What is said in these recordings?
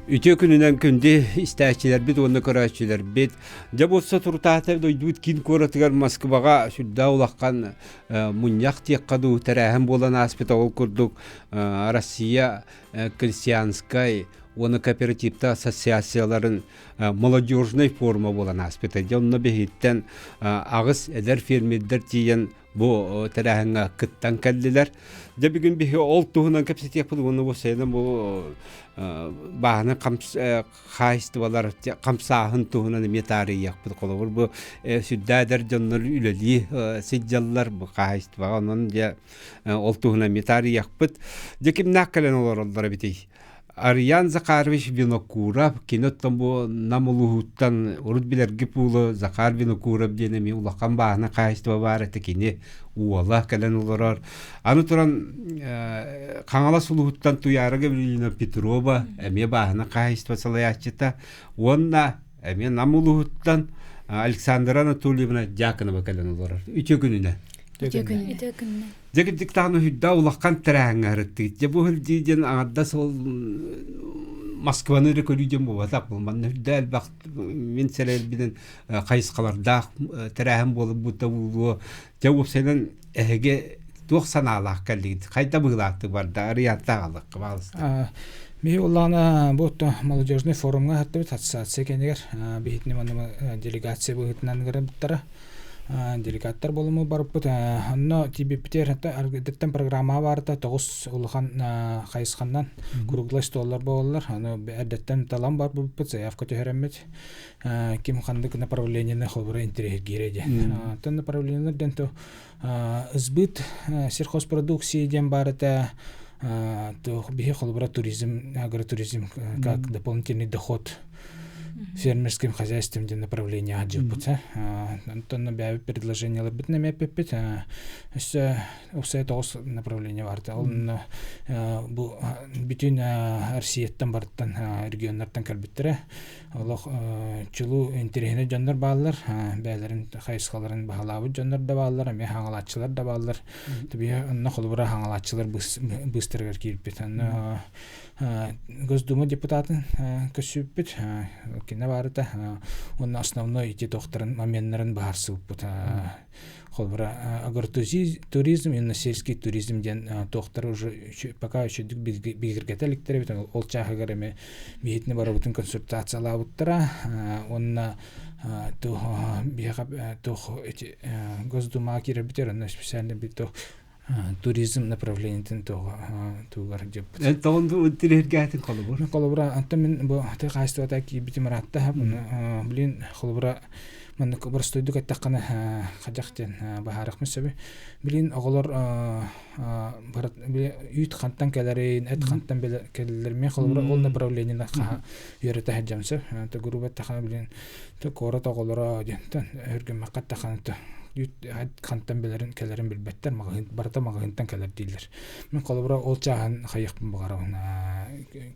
Үтүө күнүнэн күндү истээччилэрбит уонна көрөөччүлэрбит. Дьэ бу соторутааҕыта дойдубут киин куоратыгар Москваҕа сүрдээх улахан мунньах диэххэ дуу тэрээһин буолан ааспыта. Ол курдук Россия крестьянскай уонна кооперативтаах ассоциацияларын молодежнай форума буолан ааспыта. Дьэ онно биһиттэн аҕыс эдэр фермердэр тиийэн бу тэрээһиҥҥэ кыттан кэллилэр. Дьэ бүгүн биһи ол туһунан кэпсэтиэхпит уонна бу сайынан бу бааһына хаһаайыстыбалар хамсааһын туһунан эмиэ таарыйыахпыт. Холобур бу сүрдээх эдэр дьоннор үлэлии сылдьаллар бу хаһаайыстыбаҕа онон дьэ ол туһунан эмиэ таарыйыахпыт. Дьэ кимнээх кэлэн олороллор эбитий? Арыйаан Захарович Винокуров, кини оттон бу Нам улууһуттан урут билэрги пуулу Захар Винокуров диэн эмиэ улахан бааһына хаһаайыстыба баар этэ кини уола кэлэн олорор. Аны туран Хаҥалас улууһуттан Туйаара Гаврильевна Петрова эмиэ бааһына хаһаайыстыба салайааччыта уонна эмиэ Нам улууһуттан Александра Анатольевна Дьяконова кэлэн олорор. Үтүө күнүнэн. Үтүө күнүнэн. Үтүө күнүнэн. Дьэ кырдьык даҕаны сүрдээх улахан тэрээһиҥҥэ сырыттыгыт. Дьэ бу сылдьыы диэн аҥардас ол Москваны эрэ көрүү диэн буолбатах. Бу манна сүрдээх элбэх мин сэрэйэрбинэн хайысхалардаах тэрээһин буолбута буолуо. Дьэ уопсайынан эһиги туох санаалаах кэллигит? Хайда быһыылаахтык барда? Арыйаантаах аллахха баалыста. Биһи улаана бу молодежный форумҥа сырыттыбыт ассоциация кэннигэр биһитини манна делегация быһыытынан ыҥырбыттара. Делегаттар буолуму барыппыт. Онно тиийбиппитигэр эрдэттэн программа баарта тоҕус улахан хайысханнан круглый столлар буолаллар. Аны эрдэттэн талан барбыппыт, заявка түһэрэммит. Ким ханнык направлениены холобура интэриэһиргиирэ диэн. Оттон направлениелар диэн то сбыт сельхозпродукции диэн баар этэ биһи холобура туризм, агротуризм как дополнительный доход фермерским хозяйством диэн направление дьыппыт онтон бэйэбит предложениеларбытын эмиэ эппиппит өссө упсай тоҕус направление барта ол бу бүтүн Россияттан барыттан регионнартан кэлбиттэрэ олох чулуу интэриэһинэй дьоннор бааллар бэйэлэрин хайысхаларын баһылаабыт дьоннор да бааллар эмиэ хаҥалааччылар да бааллар онно холобура хаҥалааччылар быыстарыгар киирбит онно Госдума депутатын көрсүбүппүт кинэ баарыта уонна основной ити тохтарын моменнарын баһарсыбыппыт холобура агротуризм именно сельский туризм диэн туохтар уже пока үчүгдүк бигэргэтэ иликтэр эбит ол чааһыгар эми биһитини барыбытын консультациялаабыттара уонна туох биһиэхэ туох эти Госдумаҕа киирэрбитигэр онно специально бит туох туризм направлениетын тугар дьыппыт. Эн тоҕун тириэргээтин холобур? Холобура, антон мин бу тыа хаһаайыстыбата киирбитим ыраатта. Блин, холобура, маннык боростуойдук эттэххинэ хадьах диэн баһаарахпын сөбүй. Блин, оҕолор үүт хантан кэлэрин, эт хантан кэлэллэрин мен холобура ол направлениены хаһа үөрэтэ сылдьам сөп. Грубо эттэххинэ, блин, куорат оҕолоро диэн өргөммөххө эттэххинэ хантан билэрин кэлэрин билбэттэр маҕаһыын барыта маҕаһыынтан кэлэр дииллэр мин холобура ол чааһын хайыахпын баҕарабын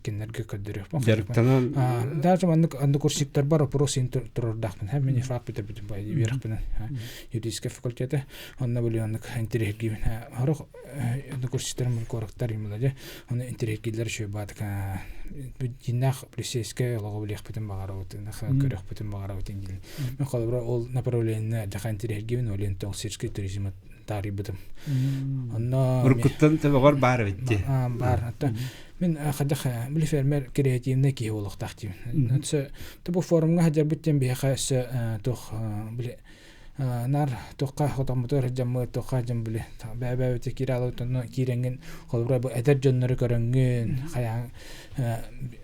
кинилэргэ көрдөрүөхпүн дьарыктанан даже маннык однокурсниктарбар опрос иин турардаахпын мин ифак бүтэрбитим үөрэхпинэн юридическай факультеты онно били оннук интэриэһиргиибин сорох однокурсниктарым куораттар именно дьэ Оны интэриэһиргииллэр үчүгэй баатык дьиннээх полицейскай олоҕу билиэхпитин баҕарабыт, көрүөхпүтүн баҕарабыт диэн. Мен холобура ол направлениены дьаха интэриэһиргиибин, ол иһин сельский туризмы таарыйбытым. Онно Уруккуттан төбөҕөр баар эбит дии. Баар. Мин хадах били фермер креативный киһи буолуохтаах диибин. Өссө бу форумҥа сылдьарбыт диэн биһиэхэ өссө туох били наар туохха хотоммутугар сылдьаммыт туохха дьон били бэйэ-бэйэбитэ киирэ аалабыт онно киирэҥҥин холобура бу эдэр дьоннору көрөҥҥүн хайаан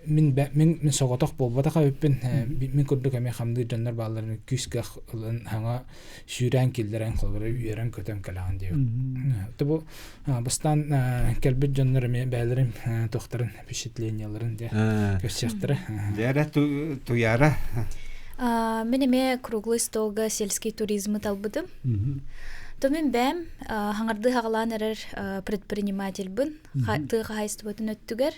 мин мин мин соҕотох буолбатах эбиппин мин курдук эмиэ хамныыр дьоннор баалларын күүс-кыах ылан хаҥа сүүрээн киллэрэн холобура үөрэн-көтөн кэлэҕин диэбит бу бастаан кэлбит дьоннор эмиэ бэйэлэрин туохтарын впечатленияларын дьэ көрсүөхтэрэ Дьэ Туяра Мин эмиэ круглый столга сельский туризмы талбытым. То мин бэйэм хаҥардыы хаҕалаан эрэр предпринимательбын тыа хаһаайыстыбатын өттүгэр.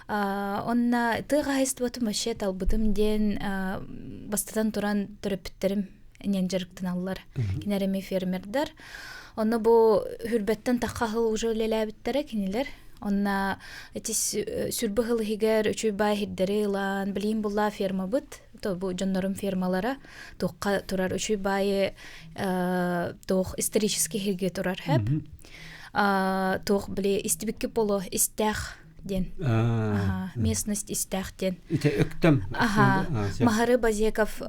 Онно тыа хаһаайыстыбатын вообще талбытым диэн бастатан туран төрөппүттэрим инэн дьарыктаналлар. Кинилэр эмиэ фермердэр. Онно бу хүрбэттэн тахха сыл уже үлэлээбиттэрэ кинилэр. Онна ити сүрбэ сыл иһигэр үчүй баай хирдэри ылан, билиин буллаа фермабыт, то бу дьоннорум фермалара туохха турар үчүй баайы туох исторический хирге турар хэп. Туох били истибикки поло истээх диэн. Местность истээх диэн. Ите өктөм. Аха. Махары Базеков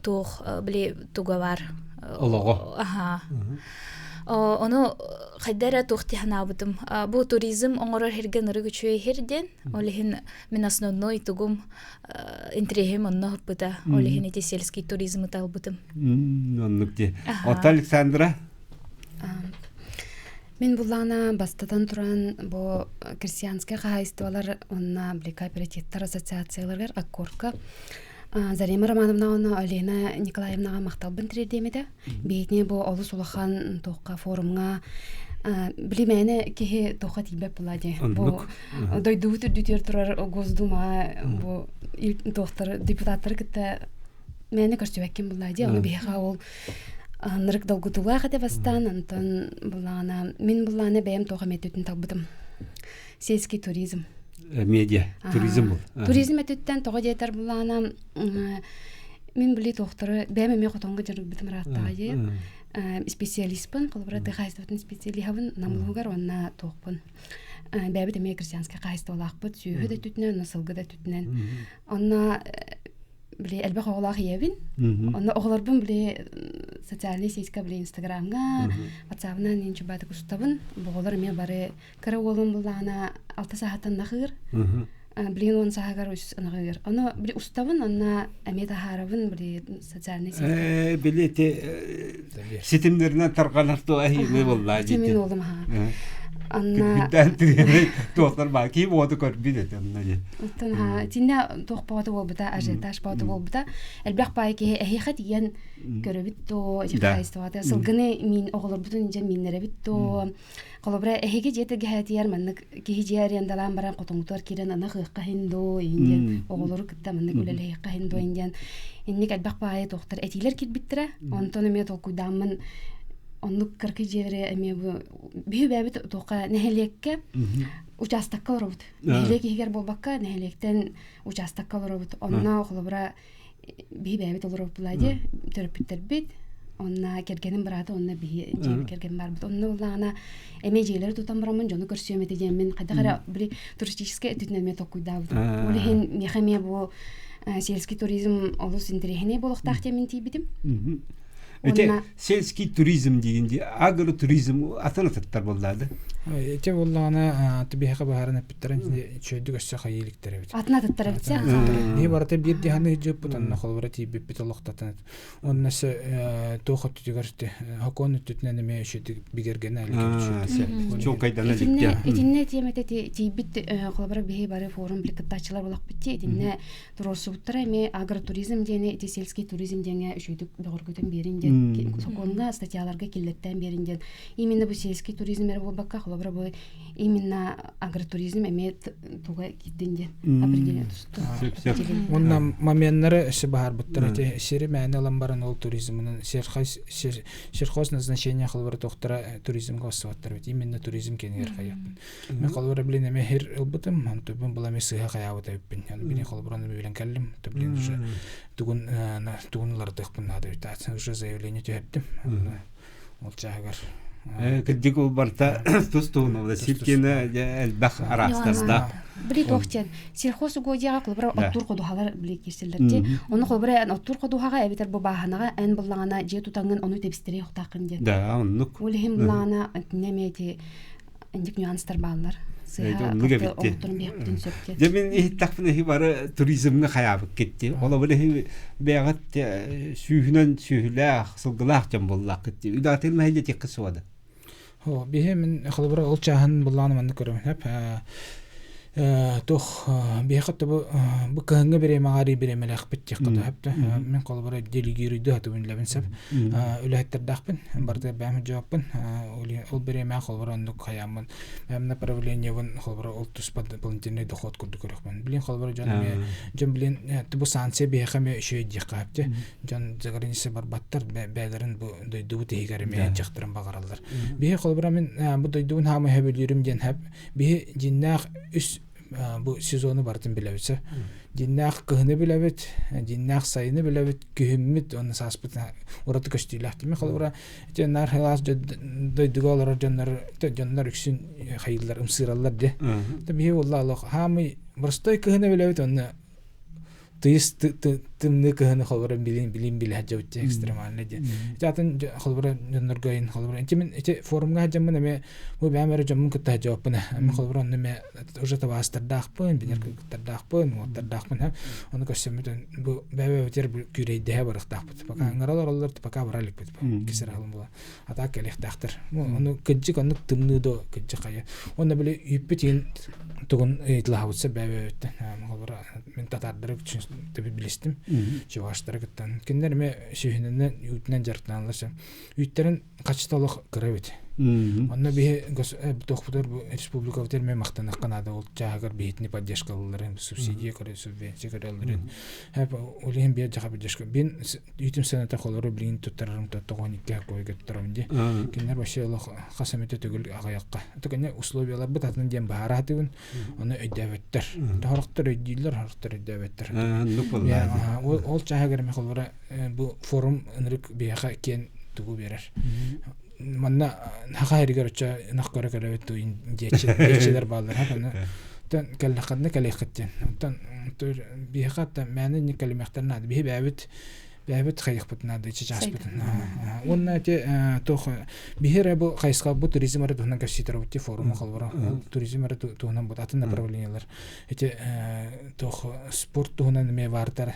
туох били туга бар. Олоҕо. Аха. Ону хайда эрэ туох дии санаабытым. Бу туризм оҥорор сиргэ ынырык үчүгэй сир диэн. Ол иһин мин основной тугум интэриэһим онно ыппыта. Ол иһин ити сельский туризмы талбытым. Оннук дии. Оттон Александра? Мин буллаҕына бастатан туран бу крестьянскай хаһаайыстыбалар уонна били кооперативтар ассоциацияларыгар аккорка Зарема Романовна уонна Алена Николаевнаҕа махталбын тириэрдиэм этэ. Биһитини бу олус улахан туохха форумҥа били мээнэ киһи туохха тиийбэт буолла дии. Бу дойдубут үрдүтүгэр турар Госдумаҕа бу туохтары депутаттары кытта мээнэ көрсүбэккин буолла дии. Ону биһиэхэ ол нырык долгутуулаах этэ бастаан, онтон буллаҕына мин буллаҕына бэйэм туох эмэ өттүтүн талбытым. Сельский туризм. Медиа туризм был. Туризм өттүттэн тоҕо диэтэр буллаҕына мин били туохтары бэйэм эмиэ хотоҥҥо дьарыгбытым ырааттаҕа дии. Специалистпын, холобура тыа хаһаайыстыбатын специалиһабын Намлуһугар уонна туохпун. Бэйэбит эмиэ крестьянскай хаһаайыстыбалаахпыт, сүөһү да өттүтүнэн, онно сылгы да өттүтүнэн. Онно били элбэх оҕолоох ийэбин. Онно оҕолорбун били социальный сетька били инстаграмҥа, ватсабынан иин чубаатык устабын. Бу оҕолор эмиэ бары кыра уолум буллаҕына алта саһаттан нахыыр. Билигин 10 саһагар үс анаҕыыр. Ону били устабын, онно эмиэ таһаарабын били социальный сетька. Били ити ситимнэринэн тарҕанар туо эһиими буллаа Ити мин уолум аха. Анна Күрдән тириэнэй туохтар баа киһи уоту көрбүт этэ онно дии. Оттон ха итиннэ туох боото буолбута, ажиотаж боото буолбута. Элбэх баай киһи эһиэхэ тиийэн көрөбүт доо, ити хаһаайыстыбата сылгыны миин оҕолорбутун дьэ мииннэрэбит доо. Холобура эһиги дьиэ тэлгэһээтигэр маннык киһи дьиэ арендалаан баран хотоҥутугар киирэн ынах ыахха иһин доо иһин диэн оҕолору кытта маннык үлэлэһиэххэ иһин доо иһин диэн инник элбэх баайы туохтар этиилэр киирбиттэрэ. Онтон эмиэ толкуйдааммын оннук кыракый дьиэлэри эмиэ бу биһи бэйэбит туохха нэһилиэккэ учаастакка олоробут. Нэһилиэк иһигэр буолбакка нэһилиэктэн учаастакка олоробут. Онно холобура биһи бэйэбит олоробут дии төрөппүттэрбит онно кэргэним быраата онно биһи дьиэбит кэргэн барбыт онно буллаҕына эмиэ дьиэлэри тутан бараммын дьону көрсүөм этэ диэммин хайдах эрэ били туристическай өттүтүнэн эмиэ толкуйдаабытым ол иһин миэхэ эмиэ бу сельский туризм олус интэриэһинэй буолуохтаах диэммин тиийбитим. Ити сельский туризм диин ди агротуризм атын атыттар буоллаады. Ити буоллаҕына тибиһэхэ баһарын эппиттэрин үчүгэйдик өссө хайыы иликтэр эбит. Атын атыттар эбит Ни барыта биир диһаны дьыппыт онно холобура тиийбиппит олохтотон онно өссө туох өттүтүгэр хокуон өттүтүнэн эмиэ үчүгэйдик бигэргэнэ илик Чуолкайдана илик Итиннэ тиэмэтэ тиийбит холобура биһи бары форум кыттааччылар булахпыт итиннэ туруорсубуттара эмиэ агротуризм диэни ити сельский туризм диэҥэ үчүгэйдик бөҕөргөтөн биэрин диэн сокуонна статьяларга киллэртээн биэрин диэн именно бу сельский туризм эрэ буолбакка холобура бу именно агротуризм эмиэ туга киирдин диэн определение тусту. Уонна моменнары өссө баһарбыттар ити сири мээнэ ылан баран ол туризмынан сельхоз назначение холобура тохтара туризмга оссубаттар бит именно туризм кэнигэр хайаппын Мен холобура билин эме хир ылбытым, онтубун була эме сыһа хайаабыт эбиппин. Аны билин холобура аны билэн кэллим. То билин уже тугун тугун ылардыахпын наада эбит. Уже заявление түһэрдим. Ол чааһыгар Кырдьык ол барыта тус туһунан сиркиэнэ элбэх араастардаах. Били туох диэн сельхоз угодьяҕа холобура оттуур ходуһалар били киирсэллэр дии. Ону холобура эн оттуур ходуһаҕа эбэтэр бу бааһынаҕа эн буллаҕына дьиэ тутаҥҥын ону тэбистэриэ охтааххын диэн. Да, оннук. Ол иһин буллаҕына итиннэ эмиэ ити инник нюанстар бааллар. Сыыһа оҕотторун биһэппитин сөп диэн. Дьэ мин иһиттэхпинэ иһи бары туризмҥа хайаабыт китти. Олобун иһи бэйэҕит сүүһүнэн сүүһүлээх, сылгылаах дьон буоллааххыт дии. Үдаатын мэһэйдэ тиэххэ суода. Хо, биһи мин холобура ол чааһын буллааны маннык көрөмүн эп. Туох биһиэхэ бу бу кыһыҥҥы бириэмэҕэ арый бириэмэлээхпит диэххэ да сөп. Мин холобура делегируйду сатыбын үлэбин сөп. Үлэһиттэрдээхпин, барыта бэйэм дьооппун. Ол бириэмэҕэ холобура оннук хайааммын бэйэм направлениебын холобура ол туспа дополнительный доход курдук көрүөхпүн. Билин холобура дьон эмиэ дьон билин бу санкция биһиэхэ эмиэ үчүгэй диэххэ сөп. Дьон за граница барбаттар, бэйэлэрин бу дойдубут иһигэр эмиэ дьахтарын баҕараллар. Биһи холобура мин бу дойдубун хаамы сөбүлүүрүм диэн сөп. Биһи дьиннээх үс бу сезону барытын билэбит сөп. Дьиннээх кыһыны билэбит, дьиннээх сайыны билэбит, күһүммүт уонна сааспыт ураты көстүүлээх. Тимир холобура ити наар хылаас дойдуга олорор дьоннор дьоннор үксүн хайыыллар, ымсыыраллар дии. Биһи буолла олох хаамый простой кыһыны билэбит уонна тыйыс тымныы кыһыны холобура билин билин билэ сылдьабыт дии экстремальный диэн. Ити атын холобура дьоннорго ин холобура ити мин ити форумҥа сылдьаммын эмиэ бу бэйэм эрэ дьоммун кытта сылдьыбаппын эмиэ холобура онно эмиэ уже табаастардаахпын билэр кыргыттардаахпын уоттардаахпын ону көрсөммүт бу бэйэ-бэйэбитигэр күүрэйдэһэ барыахтаахпыт пока ыҥыралар оллор пока бара иликпит кисэр аһылым була а так кэлиэхтээхтэр ону кыдьык оннук тымныы до кыдьык хайа уонна били үүппүт иин тугун ыйытылаһабытса бэйэ-бэйэбиттэн холобура мин татаардары төбү билистим чуваштары кыттан кинилэр эмиэ сүһүнүнэн үүтүнэн дьарыктаналлар үүттэрин хаччыта олох кыра эбит онно биһи туохпутугар бу республикабытыгар эмиэ махтаныахха наада ол чааһыгар биһитини поддержкалыылларын субсидия көрө субвенция көрөллөрүн ол иһин биир дьаха поддержка бин үүтүм сыаната холору билигин туттарарым тоҕон икки койга туттарам ди кинилэр вообще олох хас эмитэ төгүл аҕыйахха это кэннэ условияларбыт атын диэн баһараатыбын ону өйдөөбөттөр хорохтор өйдүүллэр хорохтор өйдөөбөттөр ол чааһыгар эмэ холобура бу форум ынырык биһиэхэ киэн тугу биэрэр манна хаха эригэр оччо ынах көрө көрөбүт диэччилэр бааллар оттон кэллэххинэ кэлиэххит диэн оттон биһиэхэ оттон мээнэ инник кэлимиэхтэрин наада биһи бэйэбит бэйэбит хайыхпыт наада чычааспытын уонна ити туох биһи эрэ бу хайысха бу туризм эрэ туһунан кэпсиитэр ти форуму холборо ол туризм эрэ туһунан бут атын направлениелар ити туох спорт туһунан эмиэ баартар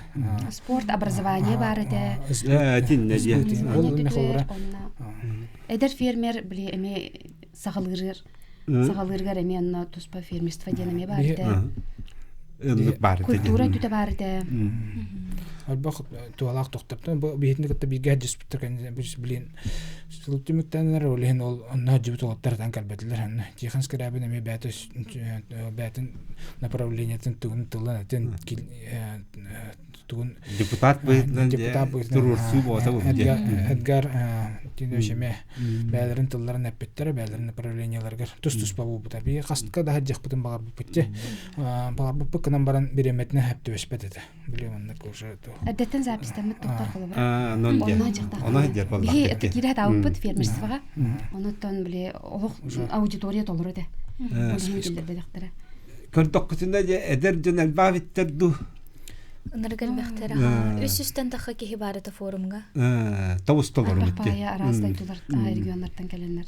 спорт образование баар этэ эдэр фермер били эмиэ саҕалыырыр саҕалыырыгар эмиэ онно туспа фермерство диэн эмиэ баар этэ ыллык баар этэ культура өттүтэ баар этэ Альбах туалаах тохтортон бу биһитини кытта бииргэ дьиспиттэр билин сыл түмүктэнэр ол иһин ол онно дьибит уолаттар кэлбэтилэр онно Тихон Скрябин эмиэ бэйэтэ бэйэтин направлениетын тугун тылын этин тугун депутат быһыытынан депутат быһыытынан туруорсуу буота Эдгар Тинович эмиэ бэйэлэрин тылларын эппиттэрэ бэйэлэрин направлениеларыгар тус-туспа буолбута бии хастка да сылдьыахпытын баҕарбыппыт дии баҕарбыппыт гынан баран бириэмэтинэ сөп этэ били маннык уже эрдэттэн записьтаммыт туттар холобура онно биһи киирэ таабыппыт фермерствоҕа онуттан били олох аудитория толору этэ биллэрбэтэхтэрэ көрдөххүтүнэ дьэ эдэр дьон элбээбиттэр дуу Ынырык элбэхтэр Үс үстэн тахха киһи баар этэ форумҥа. Тобус толору Паайа араас дойдулар регионнартан кэлэннэр.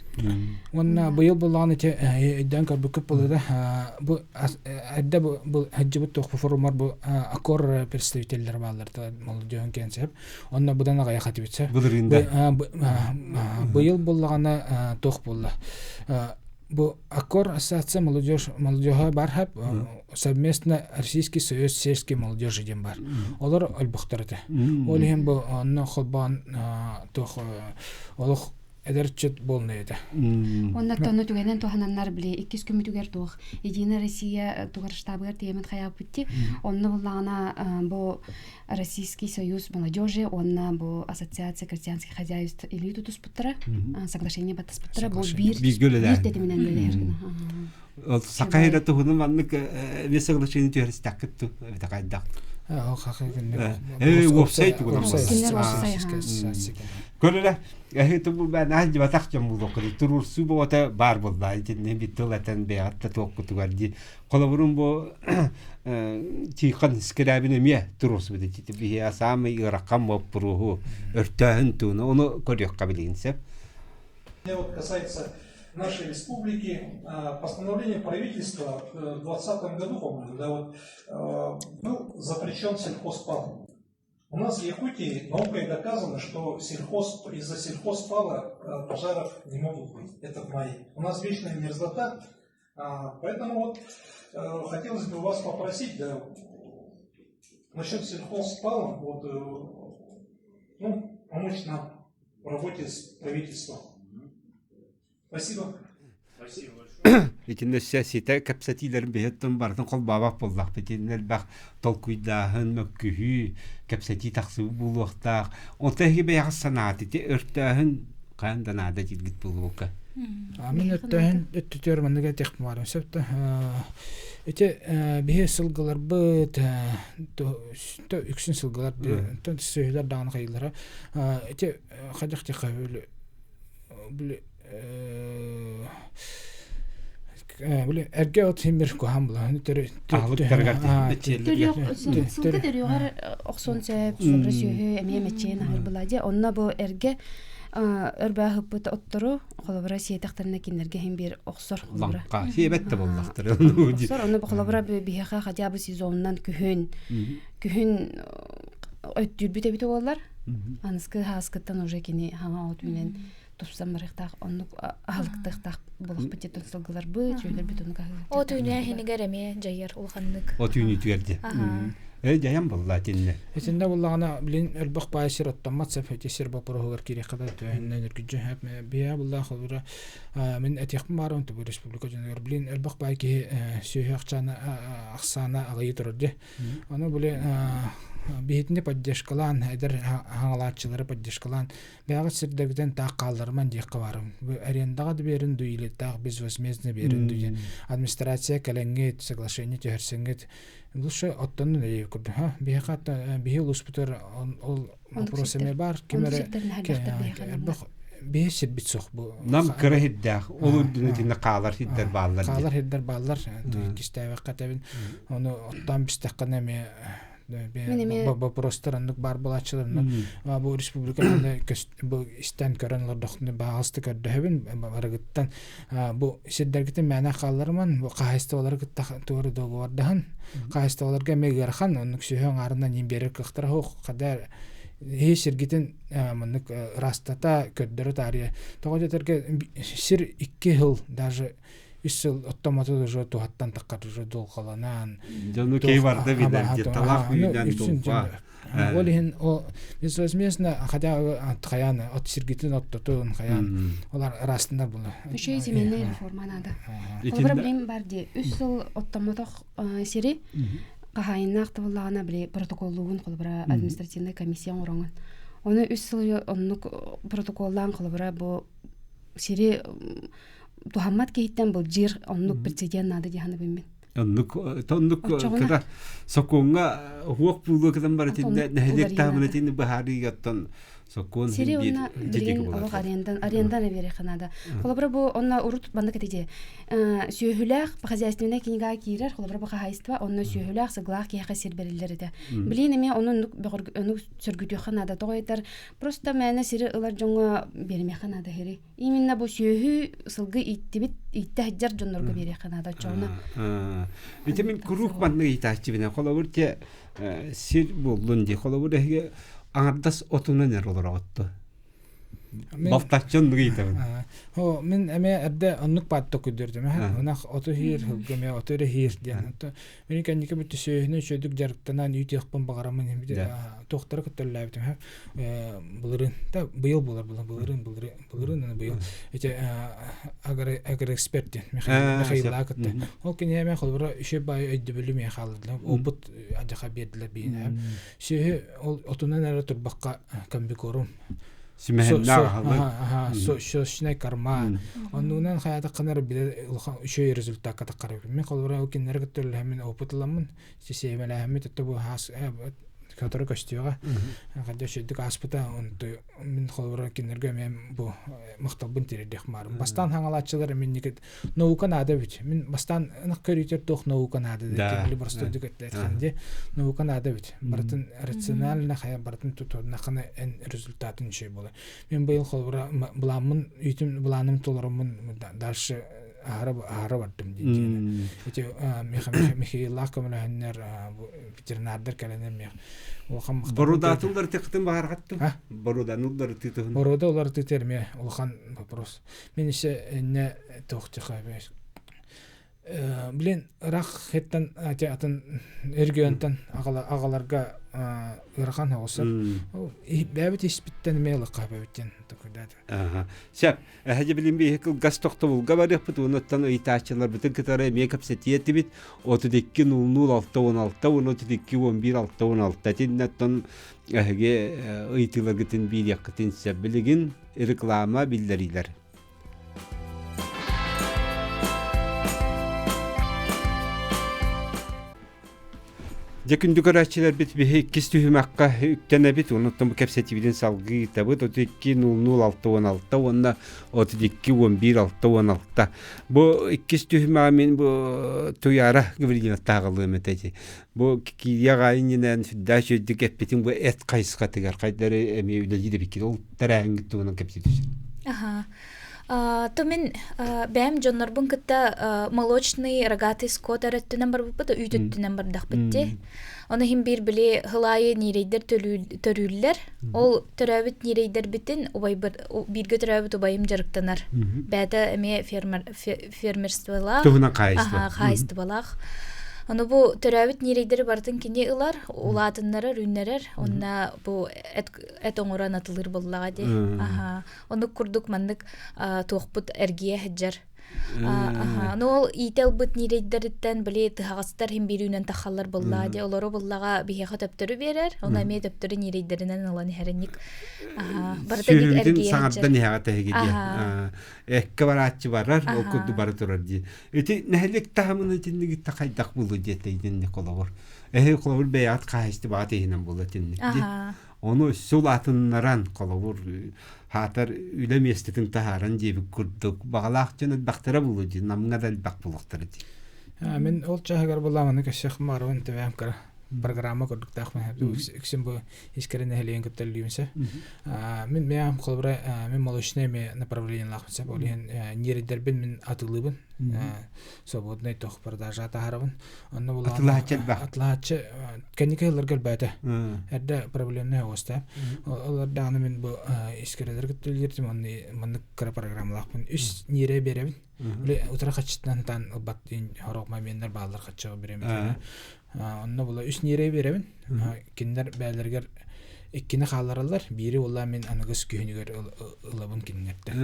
Уонна быйыл буллаҕын ити өйдөөн көрбүккүт буолуо бу эрдэ бу сылдьыбыт туох форумар бу аккор представителлэр бааллар молодежь кэнсэп онно быдан аҕыйах этибит быйыл буллаҕына туох буолла бу Аккор ассоциация молодежь молодежа бар хап совместно Российский союз сельской молодежи диэн бар. Олор өлбөхтөр этэ. Ол иһин бу онно холбоон туох олох эдэр ыччат буолнай этэ. Онно тону түгэнэн туһананнар били иккис күммүтүгэр туох Единая Россия тугар штабыгар тиэмин хайааппытти. Онно буллаҕына бу Российский союз молодежи уонна бу ассоциация крестьянских хозяйств илии тутуспуттара, соглашение баттаспыттара бу биир биир тэтиминэн үлэлэһэр Ол саха эрэ туһунан маннык эмиэ соглашение түһэристэххит ту эбэтэ хайдах? Уопсай тугунан Көрөрө эһи тубу бээнэ дьыбатах дьон буолуоххут туруорсуу боҕото баар буолла итиннэ бит тыл этэн бэйэҕит да туохкутугар дии Холобурун бу Тихон Скрябин эмиэ туруорсубут ити биһиэхэ саамай ыарахан боппуруоһу өртөөһүн туһунан ону көрүөххэ билигин сөп. Вот касается нашей республики, постановление правительства в 2020 году, по-моему, да, вот, был запрещен сельхозпал. У нас в Якутии наукой доказано, что сельхоз, из-за сельхозпала пожаров не могут быть. Это в мае. У нас вечная мерзлота. Поэтому вот хотелось бы вас попросить, да, насчет сельхозпала, вот, ну, помочь нам в работе с правительством. Спасибо. Спасибо Итиннэ ситэ кэпсэтиилэрин биһиттэн барытын холбообот буоллахпыт. Итиннэ элбэх толкуйдааһын, мөккүһүү, кэпсэтии тахсыы буолуохтаах. Онто эһиги бэйэҕит санаат ити өртөөһүн хаһан да наада дииргит буолуока. Мин өртөөһүн өттүтүгэр маннык этиэх баарым сөп да. Ити биһи сылгыларбыт үксүн сылгылар сүөһүлэр даҕаны хайыылара ити хайдах диэххэ били били эргэ от син бир куһаан булаһын төрү сылгы төрүөҕэр охсуон сөп сылгы сүөһү эмиэ мэччиэн аһыр була дьэ онно бу эргэ өрбөөһыппыт оттору холобура сиэтэхтэринэ кинилэргэ иһин биир охсор холобура сиэбэт да буоллахтар охсор ону холобура биһиэхэ хотя бы сезонунан күһүн күһүн өттүүрбүт эбит буоллар аныскы хааскыттан уже кини хаҥа от үүнэн тупсан барыахтаах оннук аһылыктыахтаах буолахпыт диэн сылгыларбыт сүөлэрбит оннук аһылык От үүнээһинигэр эмиэ дьайар улаханнык. От үүнүүтүгэр дьэ. Э дьайан булла итиннэ. Итиннэ буллаҕына билин элбэх баай сир оттоммот сөп ити сир боппуруоһугар киириэххэ да төһөннөн үргүдьү биһиэ буллаах холобура мин этиэхпин баарым бу республика дьонугар билин элбэх баай киһи сүөһү ахсаана ахсаана аҕыйыы турар дии Ону били биһитини поддержкалаан, эдэр хаҥалааччылары поддержкалаан, бэйэҕит сирдэргитин таах хаалларыман диэххэ баарым. Арендаҕа да биэрин дуу или таах безвозмездно биэрин дуу диэн администрация кэлэҥҥит, соглашение түһэрсэҥҥит лучше оттонун өйүү курдук. Биһиэхэ биһи улууспутугар ол вопрос эмиэ баар. Ким эрэ элбэх биһи сирбит суох бу. Нам кыра сирдээх, ол үрдүнэ итиннэ хаалар сирдэр бааллар. Хаалар сирдэр бааллар. Кистээбэххэ этэбин. Ону оттоон бистэххинэ эмиэ вопростар оннук баар буолааччылар бу республика бу истэн көрөн олордохтуна баҕаста көрдөһөбүн барыгыттан бу сирдэргитин мээнэ хаалларыман бу хаһаайыстыбалары кытта туора договордаһан хаһаайыстыбаларга эмиэ ыарахан оннук сүһү аҥаарынан иин биэрэр кыахтара суох хада иһи сиргитин маннык ырастата көрдөрө таарыйа тоҕо диэтэргэ сир икки сыл даже үс сыл оттомото уже туһаттан таххар уже дулҕаланан дьону кей барда билэр талах үүнэн дулҕа ол иһин ол безвозмездно хотя бы хайаан от сиргитин оттотун хайаан олар ырастынар була Үчүгэй земельная реформа надо. Холобура билим бар дии үс сыл оттоммотох сири хаһаайыннаах табыллаҕына били протоколлуугун холобура административнай комиссия оҥороҥун. Ону үс сыл оннук протоколлаан холобура бу сири туһаммат киһиттэн былдьыыр оннук прецедент наада дии саныыбын мин. Оннук оннук кыра сокуоҥҥа уһуох буолуо кытан бар итиннэ нэһилиэк таһымын итини быһаарыыга оттон сокуон Сири уонна билигин олох арендан арендан биэриэххэ наада. Холобура бу онно урут маннык этэ сүөһүлээх хозяйственнай книга киирэр, холобура бу хаһаайыстыба онно сүөһүлээх сыглаах киһиэхэ сир бэриллэр этэ. Билигин эмиэ ону оннук сөргүтүөххэ наада. Тоҕо этэр просто мээнэ сири ылар дьоҥҥо биэримиэххэ наада сири. Именно бу сүөһү сылгы ииттибит ииттэ сылдьар дьоннорго биэриэххэ наада оччоҕуна. Ити мин куруук маннык ыйытааччыбын холобур те сир буоллун дии холобур эһиги аҥардас отунан эр олороҕутто Балтаччы оннук ыйытабын. О, мин эмиэ эрдэ оннук паатта күдүрдүм. Ынах оту хиир, сылгы эмиэ оту эрэ хиир диэн. Мин кэнники бүтү сүөһүнү үчүгэйдик дьарыктанан үүтүөхпүн баҕараммын туохтары көттөллөөбүтүм былырыын да быйыл буолар былырыын былырыын былырыын быйыл ити агроэксперт диэн Михаил кытта ол киниэ эмэ холобура үчүгэй баайы өйдөбүлү миэхэ хааллардылар опыт адьаха биэрдилэр биһиэнэ сүөһү ол отунан эрэ турбакка комбикорум Симэһиннээх корма. Оннугунан хайаатаххына эрэ билэр улахан үчүгэй результакка таххарабын. Мин холобура ол кинилэри кытта үлэлэһэммин опыт ыламмын, сиэмэлээһиммит өттө бу хаас сотору көстүөҕэ. Хадда үчүгэйдик ааспыта, онту мин холобура кинилэргэ эмиэ бу махталбын тириэрдиэх баарым. Бастаан хаҥалааччылар минникит наука наада эбит. Мин бастаан ынах көрүүтэр туох наука наада диэн били простойдук эттээтхан дии. Наука наада эбит. Барытын рационально хайа барытын тутуннаххына эн результатын үчүгэй буолар. Мин быйыл холобура былааммын үйтүм былааным толороммун дальше аһара аһара бардым диэн. Ити Михаиллаах көмөлөһөннөр ветеринардар кэлэнэр миэх улахан Борудаатыллар тыктын баһаргаттым. Борудануллар тытыһын. Борода улар тытер ме улахан вопрос. Мен ise не тохтиха. Блин, ырах хеттен атын регионтан аҕаларга ыарахан оҕусар. Бэбит испиттен эмиэ ылыкка бэбиттен такуйдаата. Сөп. Эһэдьэ билин биһи кылгас тохтобулга барыахпыт уонуттан ыйытааччыларбытын кытары эмиэ кэпсэтиэ этибит. 32 00 6 16 уонна 32 11 6 16 итиннэттэн эһиги ыйытыыларгытын биэриэххитин сөп. Билигин реклама биллэриилэр. Дьэ күндү көрөөччүлэрбит биһи иккис түһүмэххэ үктэнэбит, онуттан бу кэпсэтиибитин салгыы ыытабыт. 32 00 6 16 уонна 32 11 6 16. Бу иккис түһүмэҕи мин бу Туйаара Гаврильевна тааҕылыам этэ ити. Бу киирия аҕайынньынан сүрдээх үчүгэйдик эппитиҥ бу эт хайысхатыгар хайдары эмиэ үлэлиир эбиккит. Ол тэрээһиҥҥит туһунан кэпсии түсүн. Аха. То мин бэйэм дьоннорбун кытта молочный рогатый скот эрэ өттүнэн барбыппыт, үүт өттүнэн бардахпыт дии. Ону иһин биир били сыл аайы ньирэйдэр төрүүллэр. Ол төрөөбүт ньирэйдэрбитин убайбыт бииргэ төрөөбүт убайым дьарыктанар. Бэйэтэ эмиэ фермер фермерстволаах. Туһунан хаһаайыстыба. Хаһаайыстыбалаах. Ону бу төрөөбүт ньирэйдэри барытын кини ылар, улаатыннарар, үүннэрэр. Онно бу эт, эт оҥорон атылыыр буоллаҕа дии. Аха. Оннук курдук маннык туохпут эргийэ сылдьар. Ну ол иитэ ылбыт ньирэйдэриттэн били тыһаҕастар иһин биир үүнэн тахаллар буоллаа дии олору буллаҕа биһиэхэ төптөрү биэрэр ону эмиэ төптөрү ньирэйдэринэн ылан иһэринник барыта эргийэ саҥардан иһэҕэ тэһиги дии эккэ барааччы барар ол курдук бара турар дии ити нэһилик таһымын итинник хайдах булу диэтэ итинник холобур эһи холобур бэйэҕит хаһаайыстыбаҕа тиһинэн буолла итинник дии Ону өссө улаатыннаран, холобур, хаатар үлэ миэстэтин таһааран диэбит курдук, баҕалаах дьон элбэхтэрэ буолуо дии, Намҥа да элбэх буолуохтара дии. Мин ол чааһыгар буоллаҕына көссөх маарабын тэбэм кыра программа курдуктаах үксүн бу искэрин нэһилиэгин кытта үллүүм сөп. Мин миэм холобура мин молочное ме направлениелаахпын сөп. Ол иһин ньиэридэрбин мин атылыыбын. Свободный тох продажа таһарабын. Онно була Атылааччы элбэх. Атылааччы кэнники сылларга элбээтэ. Эрдэ проблемнай оҕуста. Ол даҕаны мин бу искэрэлэр кытта үлэлииртим онно маннык кыра программалаахпын. Үс ньиэрэ биэрэбин. Били утары хаччытынан ытаан ылбат хорох моменнар бааллар хаччаҕа биэрэмин. Онно була үс ньиэрэ биэрэбин. Кинилэр бээлэригэр иккини хааллараллар, биири уоллаа мин аныгыс күһүнүгэр ылабын кинилэртэн.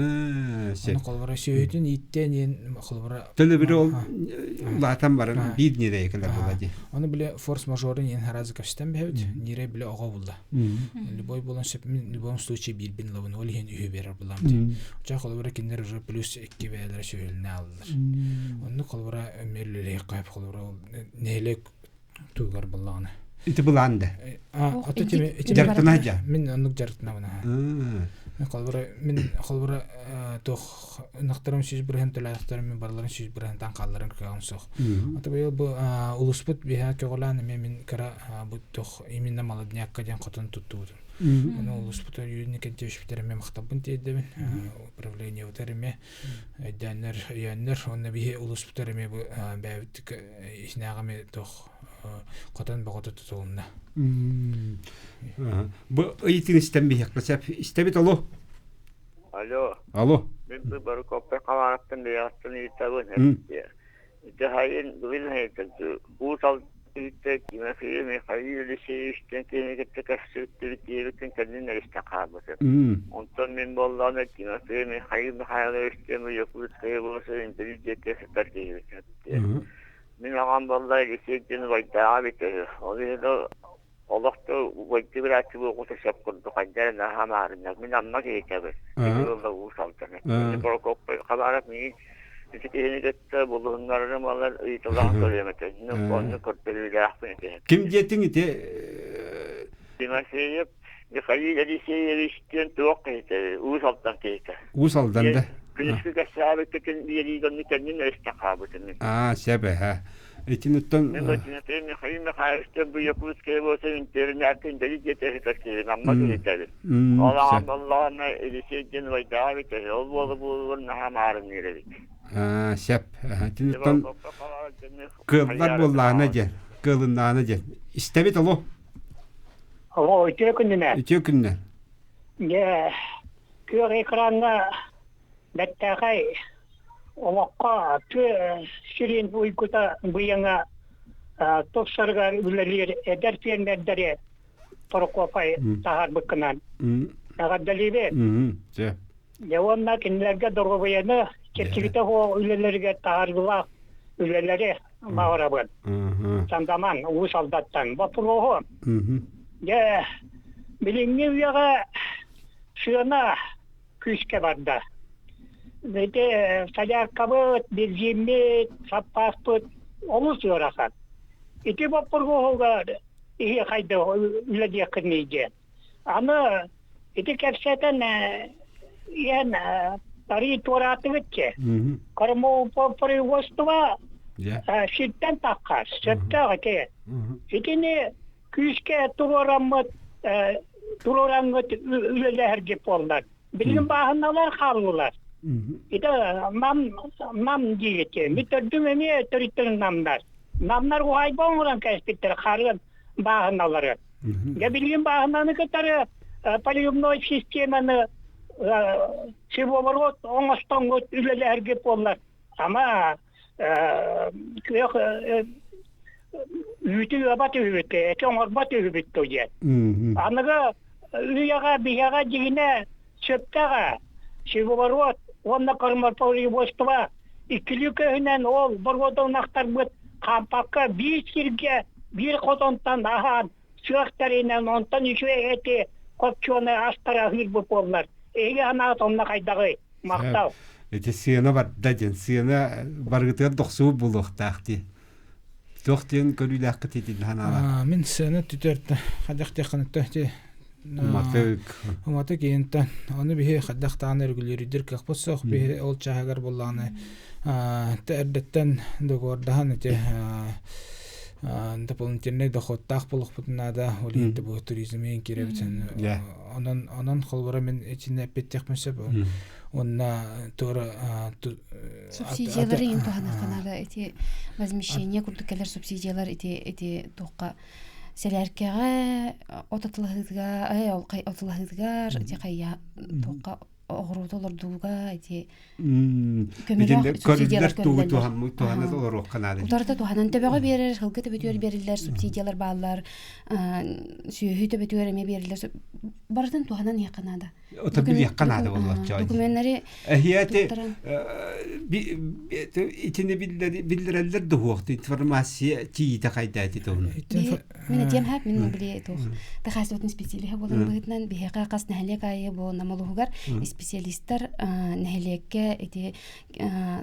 Ону холобура сүөһүтүн ииттэн иэн холобура Төлөбүрү ол улаатан баран биир ньирэйи кэлэр була дии. Ону биле форс-мажорун иэн харазы көстөн бэһэбит. Ньирэй биле оҕо булла. Любой болон сөп мин в любом случае биирбин ылабын ол иһин үһү берер булам дии. Оча холобура кинилэр уже плюс икки бээлэрэ сүөһүлүнэ аллар. Онну холобура мерлелех холобура нэһилиэк тугар буллаҕына. Ити былаан да. Ото тими дьарыктана дьа. Мин оннук дьарыктанабын аха. Мин холобура мин холобура туох ынахтарым 100% төлөөхтөрүм мин барыларын 100%-тан хаалларын кыаҕым суох. Ото быйыл бу улуспут биһа көҕүлээн эмиэ мин кыра бу туох именно молоднякка диэн хотон туттубутум. Ону улуспут Юрий Николаевич эмиэ махталбын тиэрдэбин. Управлениебытар эмиэ өйдөөннөр өйөөннөр уонна биһи улууспутар эмиэ бу бэйэбит иһинээҕи эмиэ туох хотон бөҕөтө тутулунна. Бу ыйытыгын истэн биһиэххэ сөп. Истэбит алло. Алло. Алло. Мин бары коппе хамааттан бэйэҕиттэн ыйытабын. Ити хайын бүгүн уус Алтыыта Тимофей Михаил Елисеевичтэн киһини кытта көрсүбүттүбүт диэбиккин кэннин эристэн хаалбытым. Онтон мин буоллаҕына Тимофей Михаил Михайловичтыын Якутская болоса интеллигенция сытар киһибит. Мин аҕам буолла Елисей диэн убайдааҕа эбитэ үһү. Ол иһин олох да убайдыы бырааччы буолбута сөп курдук хайдах эрэ наһаа маарыннар. Мин Амма киһитэбин. Ити буолла Уус Алданы. Прокопий Хабаров миигин ити киһини кытта булуһуннарарым алар ыйыталаһан көрүөм этэ. Онно көрдөрүүлээхпин ити. Ким диэтиҥ ити? Тимофеев Михаил Елисеевич диэн туох киһитэ? Уус Алдан киһитэ. Уус Алдан да? Күнүскү кэпсээбиккитин биэриигэнни кэннин өрүстэн хаалбытым. Аа, сөп эһэ. Итиниттэн Михаил Михайлович бу Якутская болса интернатка интеллигенция киһи намма киһитэбин. Ол аҕам боллоҕуна Елисей диэн убайдааҕа эбит ол буола буолугар наһаа маарынныыр эбит. Аа, сөп. Итиниттэн кыаллар буоллаҕына диэн, кыалыннаҕына диэн. Истэбит алло. Алло, үтүө күнүнэн. Үтүө күнүнэн. Дьэ, күөх экраҥҥа бэртээхэй. Олоххо тыа сирин уйгута быйаҥа тупсарыгар үлэлиир эдэр фермердэри Прокопай таһаарбыккынан эҕэрдэлиибин. Дьэ уонна кинилэргэ доруобуйаны чэпчэкитэ суох үлэлэригэр таһаарыылаах үлэлэри баҕарабын. Сандаман, Уус Алдаттан. Боппуруоһу. Дьэ, билиҥҥи үйэҕэ сыана күүскэ барда. Ити соляркабыт, бензиммит, саппааспыт олус ыарахан. Ити боппуруоһугар иһи хайдах үлэлиэххиний диэн. Аны ити кэпсэтэн иһэн арыы туораатыгыт че. Кормопроизводство сиртэн таххар, сөптөөх ити. Итини күүскэ туруораммыт туруораҥҥыт үлэлэһэргит буоллар. Билигин бааһыналар хааллылар. Ити нам нам диигит. Мин төрдүм эмиэ төрүттэрин намнар. Намнар уһайба оҥорон кэспиттэр харыан бааһыналары. Дьэ билигин бааһынаны кытары поливной системаны севооборот оҥостоҥҥут үлэлэһэргит буоллар. Ама күөх үүтү ыабат үһүбүт, эти оҥорбот үһүбүт дуо диэн. Аныгы үйэҕэ биһиэхэ дьиҥинэ сөптөөх севооборот уонна кормопроизводство иккилии көһүнэн ол боруода ынахтарбыт хаампакка биир сиргэ биир хотонтон аһаан сыах тэринэн онтон үчүгэй эти копчуонай астары аһыырбыт буоллар эһиги санааҕыт онно хайдаҕый махтал Ити сыана барда диэн сыана барыгытыгар дохсубут буолуохтаах дии. Туох диэн көрүүлээххит итин санаалаах? Мин сыана түтэртэ хайдах диэххинэ ти Уматык. Уматык иинтэн. Ону биһи хайдах даҕаны регулируйдур кыахпыт суох. Биһи ол чааһыгар буоллаҕына эрдэттэн договордаһан ити дополнительный доходтаах буолуохпутун наада. Ол иһин бу туризм иһин киирэбит. Онон онон холобура мин итиннэ эппиттиэхпин сөп. Онна туора Субсидиялары иһин туһаныахха наада. Ити возмещение курдук кэлэр субсидиялар ити ити туохха сэлээркэҕэ от атылаһыытыгар ол атылаһыытыгар ити хайа туохха оҕуруоту олордууга ити көмөлөөх субсидиялар тугу туһанан олоруохха наада. Утарыта туһанан төбөҕө биэрэр, сылгы төбөтүгэр биэриллэр субсидиялар бааллар, сүөһү төбөтүгэр эмиэ биэриллэр. Барытын туһанан иһиэххэ наада. Ото билиэххэ наада буоллачча. Докуменнары Эһиэти итини биллэрэллэр дуһуохту информация тиийитэ хайдаати туһун. Мин этиэм хаап, мин били туох тахаасыбытын специалиһа буолан быһыытынан биһиэхэ хас нэһилиэк аайы бу Намолуһугар специалистар нэһилиэккэ ити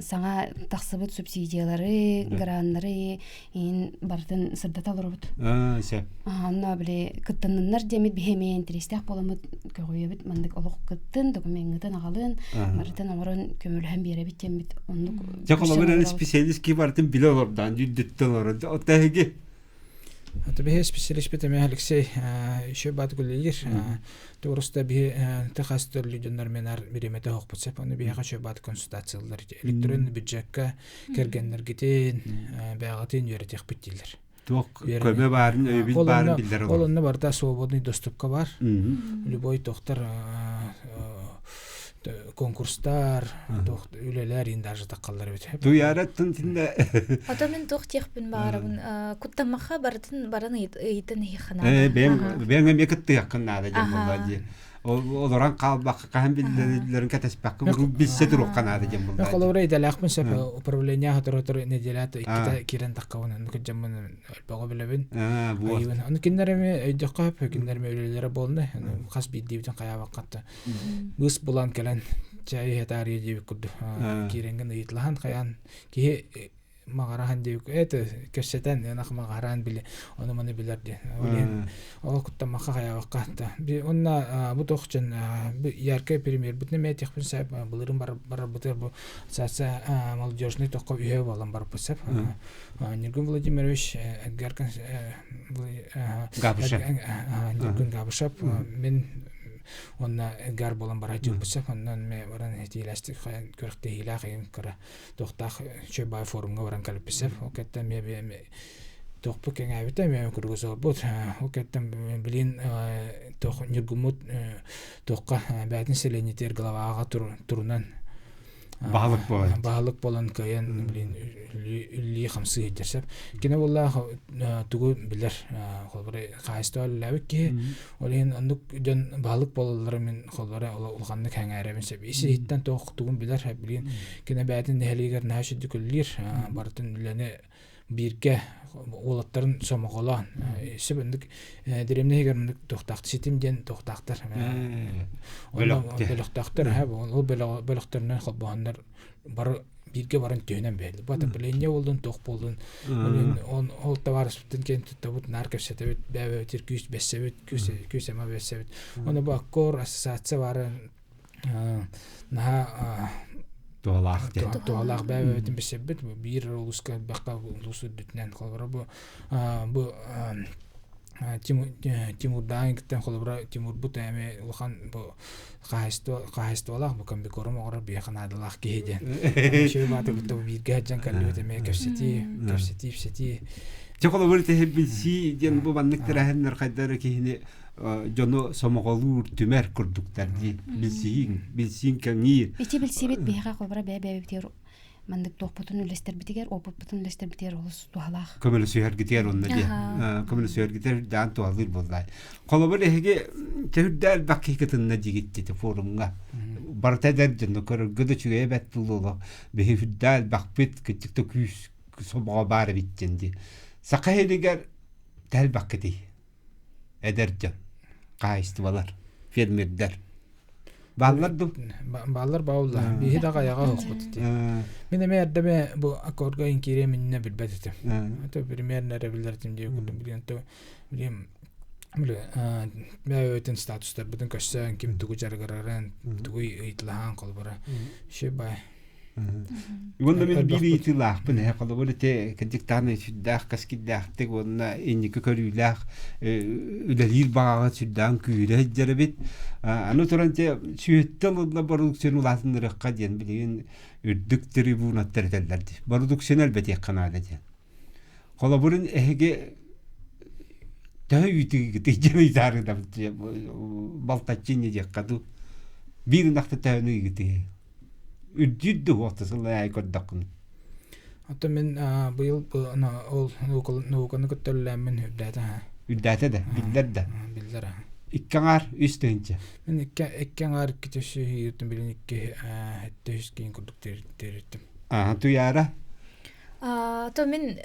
саҥа тахсыбыт субсидиялары, граннары иин барытын сырдата олоробут. Сөп. Онно били кыттынныннар диэмит биһи эмиэ интэриэстээх буоламмыт көҕүйэбит маннык олох кыттын, докумеҥҥытын аҕалын, барытын оҥорон көмөлөһөн биэрэбит диэммит оннук. Дьэ холобур специалист ки барытын билэ олордаан дүйдүттэн олорор. Оттон эһиги Это биһи специалист эмэ Алексей еще бат гулилир. Туруста биһи техас төрлү дьоннор менар биремете хохпут сеп оны биһиэхэ еще бат консультациялар электронный бюджекка кэргэннэргитин бэҕэтин үөрэтиэхпит дииллэр. Туох көмө баарын өйөбүл баарын биллэр Ол онно барыта свободный доступка бар. Любой тохтар конкурстар, үлэлэр ин даже таққаллар эбит. Туйаараттын тинде. Ото мен туох диэхпин баарабын куттаммаха барытын баран ыйытын иһиххана. Э бэйэҥ бэйэҥ эмиэ кыттыаххын наада диэн буолла дии. Олорон хаалбакка хаһан биллэрин кэтэспэккэ билсэ туруохха наада диэн буолла. Холобура идэлээхпин сөп управление хоторотор неделята иккитэ киирэн таххабын онну кырдьаммын элбэҕи билэбин. Айыбын. Ону кинилэр эмиэ өйдөххө сөп кинилэр эмиэ үлэлэрэ буолна. Хас биирдиибитин хайаабаккатта быыс булан кэлэн чай иһэ таарыйа диэбит курдук киирэҥҥин ыйыталаһан хайаан киһи маҕараһан диэбит это кэпсэтэн ынах маҕараан били ону маны билэр диэн ол иһин ол куттаммакка хайаабакка уонна бу тохчун яркай премьербит эмиэ этиэхпин сөп былырын барарбытыгар бу ассоциация молодежный тоххо үһэ буолан барбыт сөп Ньургун Владимирович Эдгар Габышев Ньургун Габышев мин уонна Эдгар буолан бара дьылбысов оннон ме баран этиилэстик күрэхтэһиилээх ыйын кыра туохтаах чөй форумҥа баран кэлбисэп ол кэттэн ме туохпут кэҥээбитэ ме кругозорбут ол кэттэн билин туох Ньургуммут туохха бээтин селенитер главаҕа турунан. Баһылык буолан. Баһылык буолан кыайан блин үллүү хамсыы сылдьар сөп. Кини буоллаах тугу билэр холобура хаһаайыстыба үлэлээбит киһи. Ол иһин оннук дьон баһылык буолаллара мин холобура улаханнык сэҥээрэбин сөп. Ис иһиттэн туох тугун билэр билигин кини бэйэтин нэһилиэгэр наһаа үчүгдүк үлэлиир барытын үлэни бииргэ уолаттарын сомоҕолоон сөп оннук дэриэбинэ иһигэр оннук туохтаах ситим диэн туохтаахтар бөлөхтөөхтөр ол бөлөхтөрүнэн холбоһоннор бары бииргэ баран түһүнэн биэрэллэр. Бу отопление буоллун, туох буоллун, ол табаарыспытын киэн туттабыт, наар кэпсэтэбит, бэйэбитигэр күүс бэссэбит, күүс ама бэссэбит. Ону бу Аккор ассоциация баарын наһаа туһалаах туһалаах бэйэбитин билсэбит. Биир улууска элбэххэ улуус үрдүтүнэн холобура бу бу Тимурдаан киттэн холобура Тимурбут эми улахан бу хаһаайыстыбалаах бу комбикорм оҥорор биһиэхэ наадалаах киһи диэн. Үчүгэй бааты кытта бу бииргэ сылдьан кэллибит эмиэ кэпсэтии, кэпсэтии, ипсэтии. Дьэ холобур ити билсии диэн бу маннык тэрээһиннэр хайдары киһини дьону сомоҕолуур, түмэр курдуктар дии. Билсииҥ, билсииҥ кэҥиир. Ити билсибит биһиэхэ холобура бэйэ-бэйэбитигэр маннык туохпутун үллэстэрбитигэр, опыппытын үллэстэрбитигэр олус туһалаах. Көмөлөсүһэргитигэр онно диэ. Көмөлөсүһэргитигэр даан туһалыыр буоллаа. Холобур эһиги төһүрдэ элбэх киһи кытынна дигит дити форумҥа. Барыта эдэр дьону көрөргө да үчүгэйэ бэт буолуо. Биһи үрдэ элбэхпит, кыччык да күүс собоҕо баар эбит диэн дии. Саха иһигэр тэлбэххитий? Эдэр дьон, хаһаайыстыбалар, фермердэр. Бааллар дуу? Бааллар бааллар. Биһи да айаҕа оһохпут ити. Мин эмэ эрдэме бу аккорга инкириэм иннинэ билбэт этим. Это примерно эрэ билэр этим диye курдук билген то билем били статустарбытын көрсөн ким тугу дьарыгырарын тугу ыйытылаһаан холобура еще бай Уонна мин биир ыйытыылаахпын эһэ холобур ити кырдьыктаан сүрдээх кэскиллээхтик уонна инники көрүүлээх үлэлиир баҕаҕа сүрдээх күүрэ сылдьар эбит. Аны туран те сүөттэн ылла бородукцияны улаатыннарыахха диэн билигин үрдүк трибунаттар этэллэр дии. Бородукцияны элбэтиэххэ наада диэн. Холобурун эһиги төһө үүтүгүтүй диэн ыйытаарыдам балтаччы инньэ диэххэ дуу. Биир ынахта төһөнү ыйгытый? Үрдүүр да уохта сыллай аайы көрдөххүнэ. Оттон мин быйыл ол науканы кытта үлэлээммин үрдээтэ. Үрдээтэ да, биллэр да. Биллэр. Икки аҥаар, үс тыһыынча. Мин икки икки аҥаар икки төсү ыйыттым билин икки сэттэ үс киин курдук тириттим. Аа, Туйаара? То мин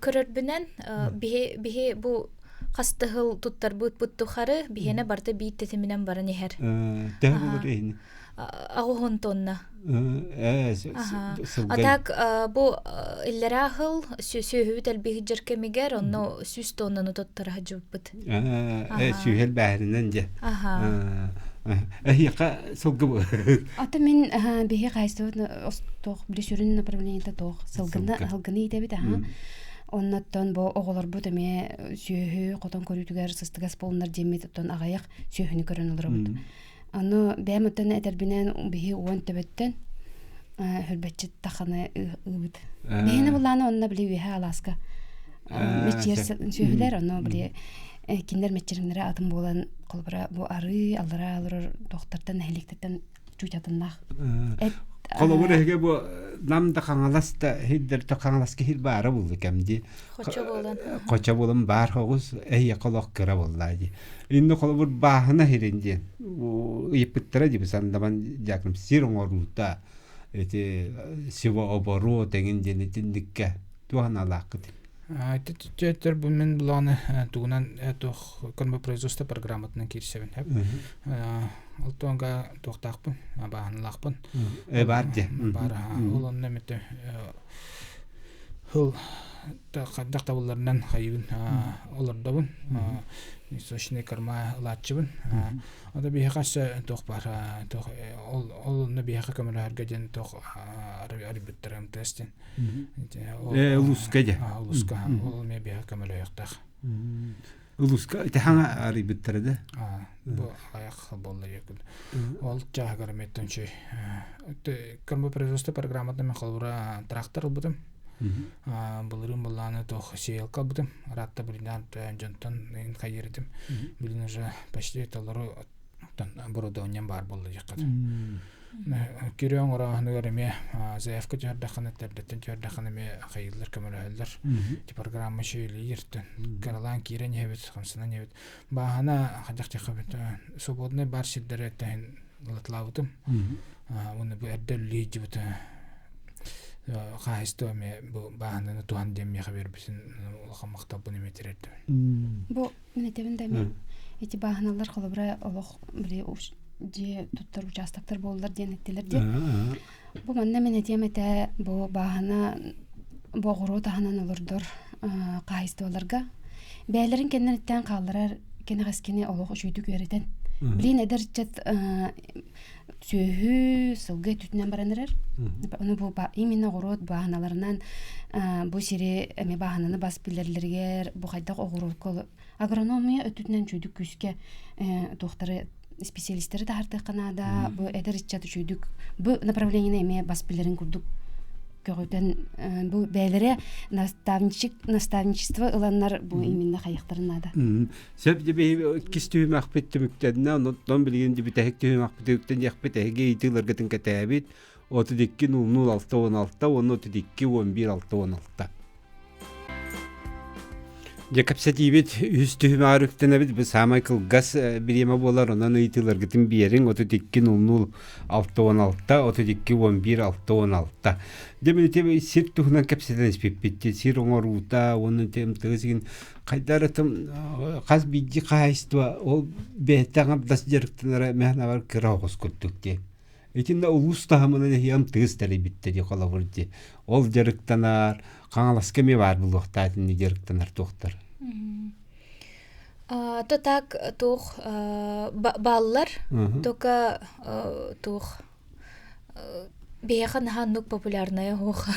көрөрбүнэн биһи биһи бу хас да сыл туттарбыт тухары биһиэнэ барыта биир тэтиминэн баран иһэр. Төһө булur иһини? Аҕуһун тонна. А так бу иллэрээ сыл сүөһүбүт элбиһи дьэр кэмигэр онно 100 тоннаны туттара сылдьыбыппыт. Сүүһэл бээһинэн дьэ. Эһиэхэ сылгы Ата мин биһи хаайыстыбыт туох били сүрүн направлениета туох сылгыны сылгыны иитэбит аха. Оннуттан бу оҕолорбут эмиэ сүөһү хотон көрүүтүгэр сыстыгас буолунар диэммит оттон аҕыйах сүөһүнү көрөн олоробут. Аны бэйэм оттон этэрбинэн биһи уон төбөттөн хөрбөччүт таханы ыыбыт. Биһини буллааны онно били үөһэ алааска мэччиэр сүөһүлэр онно били кинилэр мэччириҥнэрэ атын буолан холобура бу арыы аллараа олорор дохтортан нэһилиэктэртэн чуть атыннаах. Холобур эһиги бу нам да Хаҥалас да хирдэр да Хаҥаласка хир баара булду кэм дии. Хочо буолан. Хочо буолан баар хоҕус эһиэхэ олох кыра буоллаа дии. Инне холобур бааһына хирин диэн ыйыппыттара дии сандаман дьаакым сир оҥоруута ити сивооборот эҥин диэн итинниккэ туох аналааххыт? Ити бу мин булааны тугунан туох кормопроизводство программатынан киирсэбин. Ол туонга туохтаахпын, бааһыналаахпын. Баар дии. Баар ол онно эмите хыл хайдах табылларынан хайыбын олордобун. Сочный корма ылааччыбын. Ото биһиэхэ өссө туох баар туох ол ол онно биһиэхэ көмөлөһөргө диэн туох арыйбыттара МТС диэн. Улууска дьэ. Улууска ол эмиэ биһиэхэ көмөлөһүөхтээх. Улууска ити хаҥа арыйбыттара да? Бу аҕыйах буолла диэкин. Ол чааһыгар эмиэ үчүгэй. Кормопроизводство программатынан мен холобура трактор ылбытым. Былырыын былааны туох сеялка ылбытым. Ыраатта билинэн дьонтон хайыыр этим. Билин уже почти толору оборудованием баар буолла диэххэ. Күрүө оҥорооһунугар эмиэ заявка түһэрдэххинэ, тэрдэттэн түһэрдэххинэ эмиэ хайыыллар, көмөлөһөллөр. Ити программа үчүгэйлиир кыралаан киирэн иһэбит, хамсанан иһэбит. Бааһына хайдах диэххэ свободный бар сирдэри тэһин ылатылаабытым. Уонна бу эрдэ үлэлии сылдьыбыт хаһаайыстыба эмиэ бу бааһынаны туһан диэн миэхэ биэрбитин улахан махталбын эмиэ тириэрдэбин. Бу мин этэбин да эмиэ ити бааһыналар холобура олох били дьиэ туттар участоктар буоллар диэн эттилэр диэн. Бу манна мин этиэм этэ бу бааһына бу оҕуруот аһынан олордор хаһаайыстыбаларга бэйэлэрин кэнниттэн хаалларар кэнэҕэскини олох үчүгүйдүк үөрэтэн. Билин эдэр ыччат сүөһү, сылгы өттүтүнэн баран эрэр. Ону бу именно оҕуруот бааһыналарынан бу сири эмиэ бааһынаны бас билэллэригэр бу хайдах оҕуруокка агрономия өттүтүнэн үчүгүйдүк күүскэ туохтары специалисттары таһартыахха наада. Бу эдэр ыччат үчүгүйдүк бу направлениены эмиэ бас билэрин курдук көҕүтэн бу бэйэлэрэ наставничек наставничество ыланнар бу именно хайыахтарын наада. Сөп дебиһи иккис түһүмэхпит түмүктэннэ, онон билигин бүтэһик түһүмэхпит түмүктэниэхпит эһиги ыйытыыларгытын кэтээбит. 32 00 6 16 уонна 32 11 6 16. Дьэ кэпсэтиибит үһүс түһүмэҕэр үктэнэбит. Бу саамай кылгас бириэмэ буолар. Онон ыйытыыларгытын биэриҥ. 32 00 6 16 32 11 6 16. Дьэ мин ити сир туһунан кэпсэтэн испиппит. Сир оҥоруута уонна тыа сирин хайдах эрэ хас биирдии хаһаайыстыба ол бэйэтэ аҥардас дьарыктанара мээнэ кыра оҕус курдук дии. Итиннэ улуус таһымынан эһиэм тыыс тэрийбиттэ дии холобур дии. Ол дьарыктанар, Хаҥаласка эмиэ баар буолуохтаах итинник дьарыктанар туохтар. То так туох бааллар, только туох биһиэхэ наһаа оннук популярная оһох.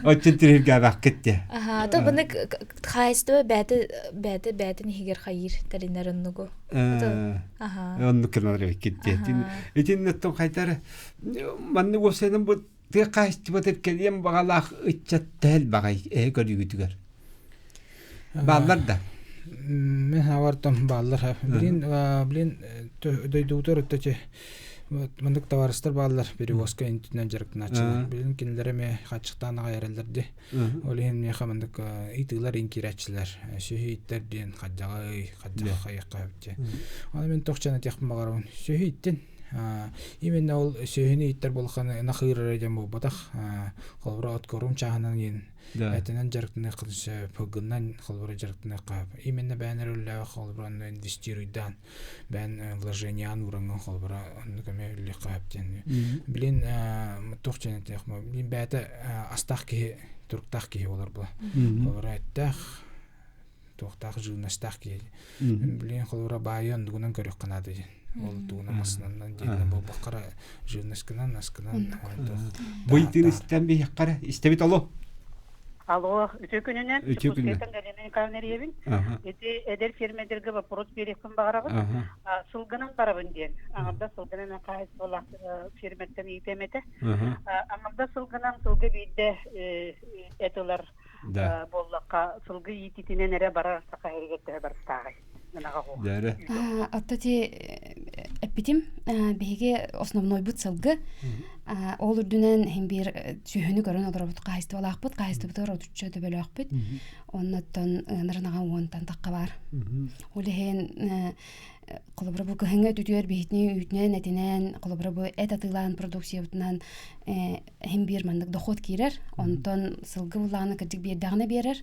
Оччон тириргээбэккит дии. Аха, то бынык хаайыстыба бэйэтэ бэйэтэ бэйэтин иһигэр хайыыр тэринэр оннугу. Оннук гынар эбиккит дии. Итиннэ хайдары маннык уопсайынан бу тыа хаһаайыстыбатыгар кэлиэн баҕалаах ыччат тэһэл баҕай эһэ көрүүгүтүгэр. Бааллар да? Мен хабартан бааллар. Билин билин дойдубутугар өттө маннык табаарыстар бааллар перевозка интинэн дьарыктанааччылар. Билин кинилэр эмиэ хаччыктаан аҕай эрэллэр дии. Ол иһин миэхэ маннык ыйтыылар иҥкиирээччилэр. Сүһү иттэр диэн хаддьаҕай, хаддьаҕай хайыахха сөп диэн. Аны мин тохчан этиэхпин баҕарабын. Сүһү иттин. Именно ол сүөһүнү иттэр буолханы ынах ыырара диэн буолбатах. Холобура откорум чааһынан иин этинэн дьарыктаныаххын сөп, һылгыннан холобура дьарыктаныахха сөп. Именно бэйэн эрэллээх холобура онно инвестируйдаан бэйэн вложениеҕын уураҥҥын холобура оннук эмиэ үллүөххэ сөп диэн. Билин туох диэн этиэх билин бэйэтэ астаах киһи туруктаах киһи буолар була. Холобура эттээх туохтаах живностаах киһи. Билин холобура баайы оннугунан көрүөххэ наада диэн. Ол тугунан массыынанан диэннэн буолбаккара живностькынан аскынан Бу ыйтыын истэн биһиэххэ истэбит алло. Алло, үтүө күнүнэн. Үтүө күнүнэн. Дьокуускайтан Галина Николаевна Ильевин. Ити эдэр фермердэргэ вопрос биэриэхпин баҕарабын. Сылгынан барабын диэн. Аҥардас сылгынан хаһаайыстыбалаах фермертэн ыйытыам этэ. Аҥардас сылгынан сылга биирдэ эт ылар буоллахха, сылгы иититинэн эрэ барар саха иһигэр төһө барыстааҕый? Отто ти эппитим биһиги основнойбут сылгы ол үрдүнэн иһин биир сүөһүнү көрөн олоробут хаһаайыстыбалаахпыт хаһаайыстыбытыгар отучча төбөлөөхпүт оннуттан ыанар уонтан тахха баар ол иһин холобура бу кыһыҥҥы өтүтүгэр биһитини үүтүнэн этинэн холобура бу эт атыылаан продукциябытынан иһин биир маннык дохуот киирэр онтон сылгы буллаҕына кырдьык биэрдэҕинэ биэрэр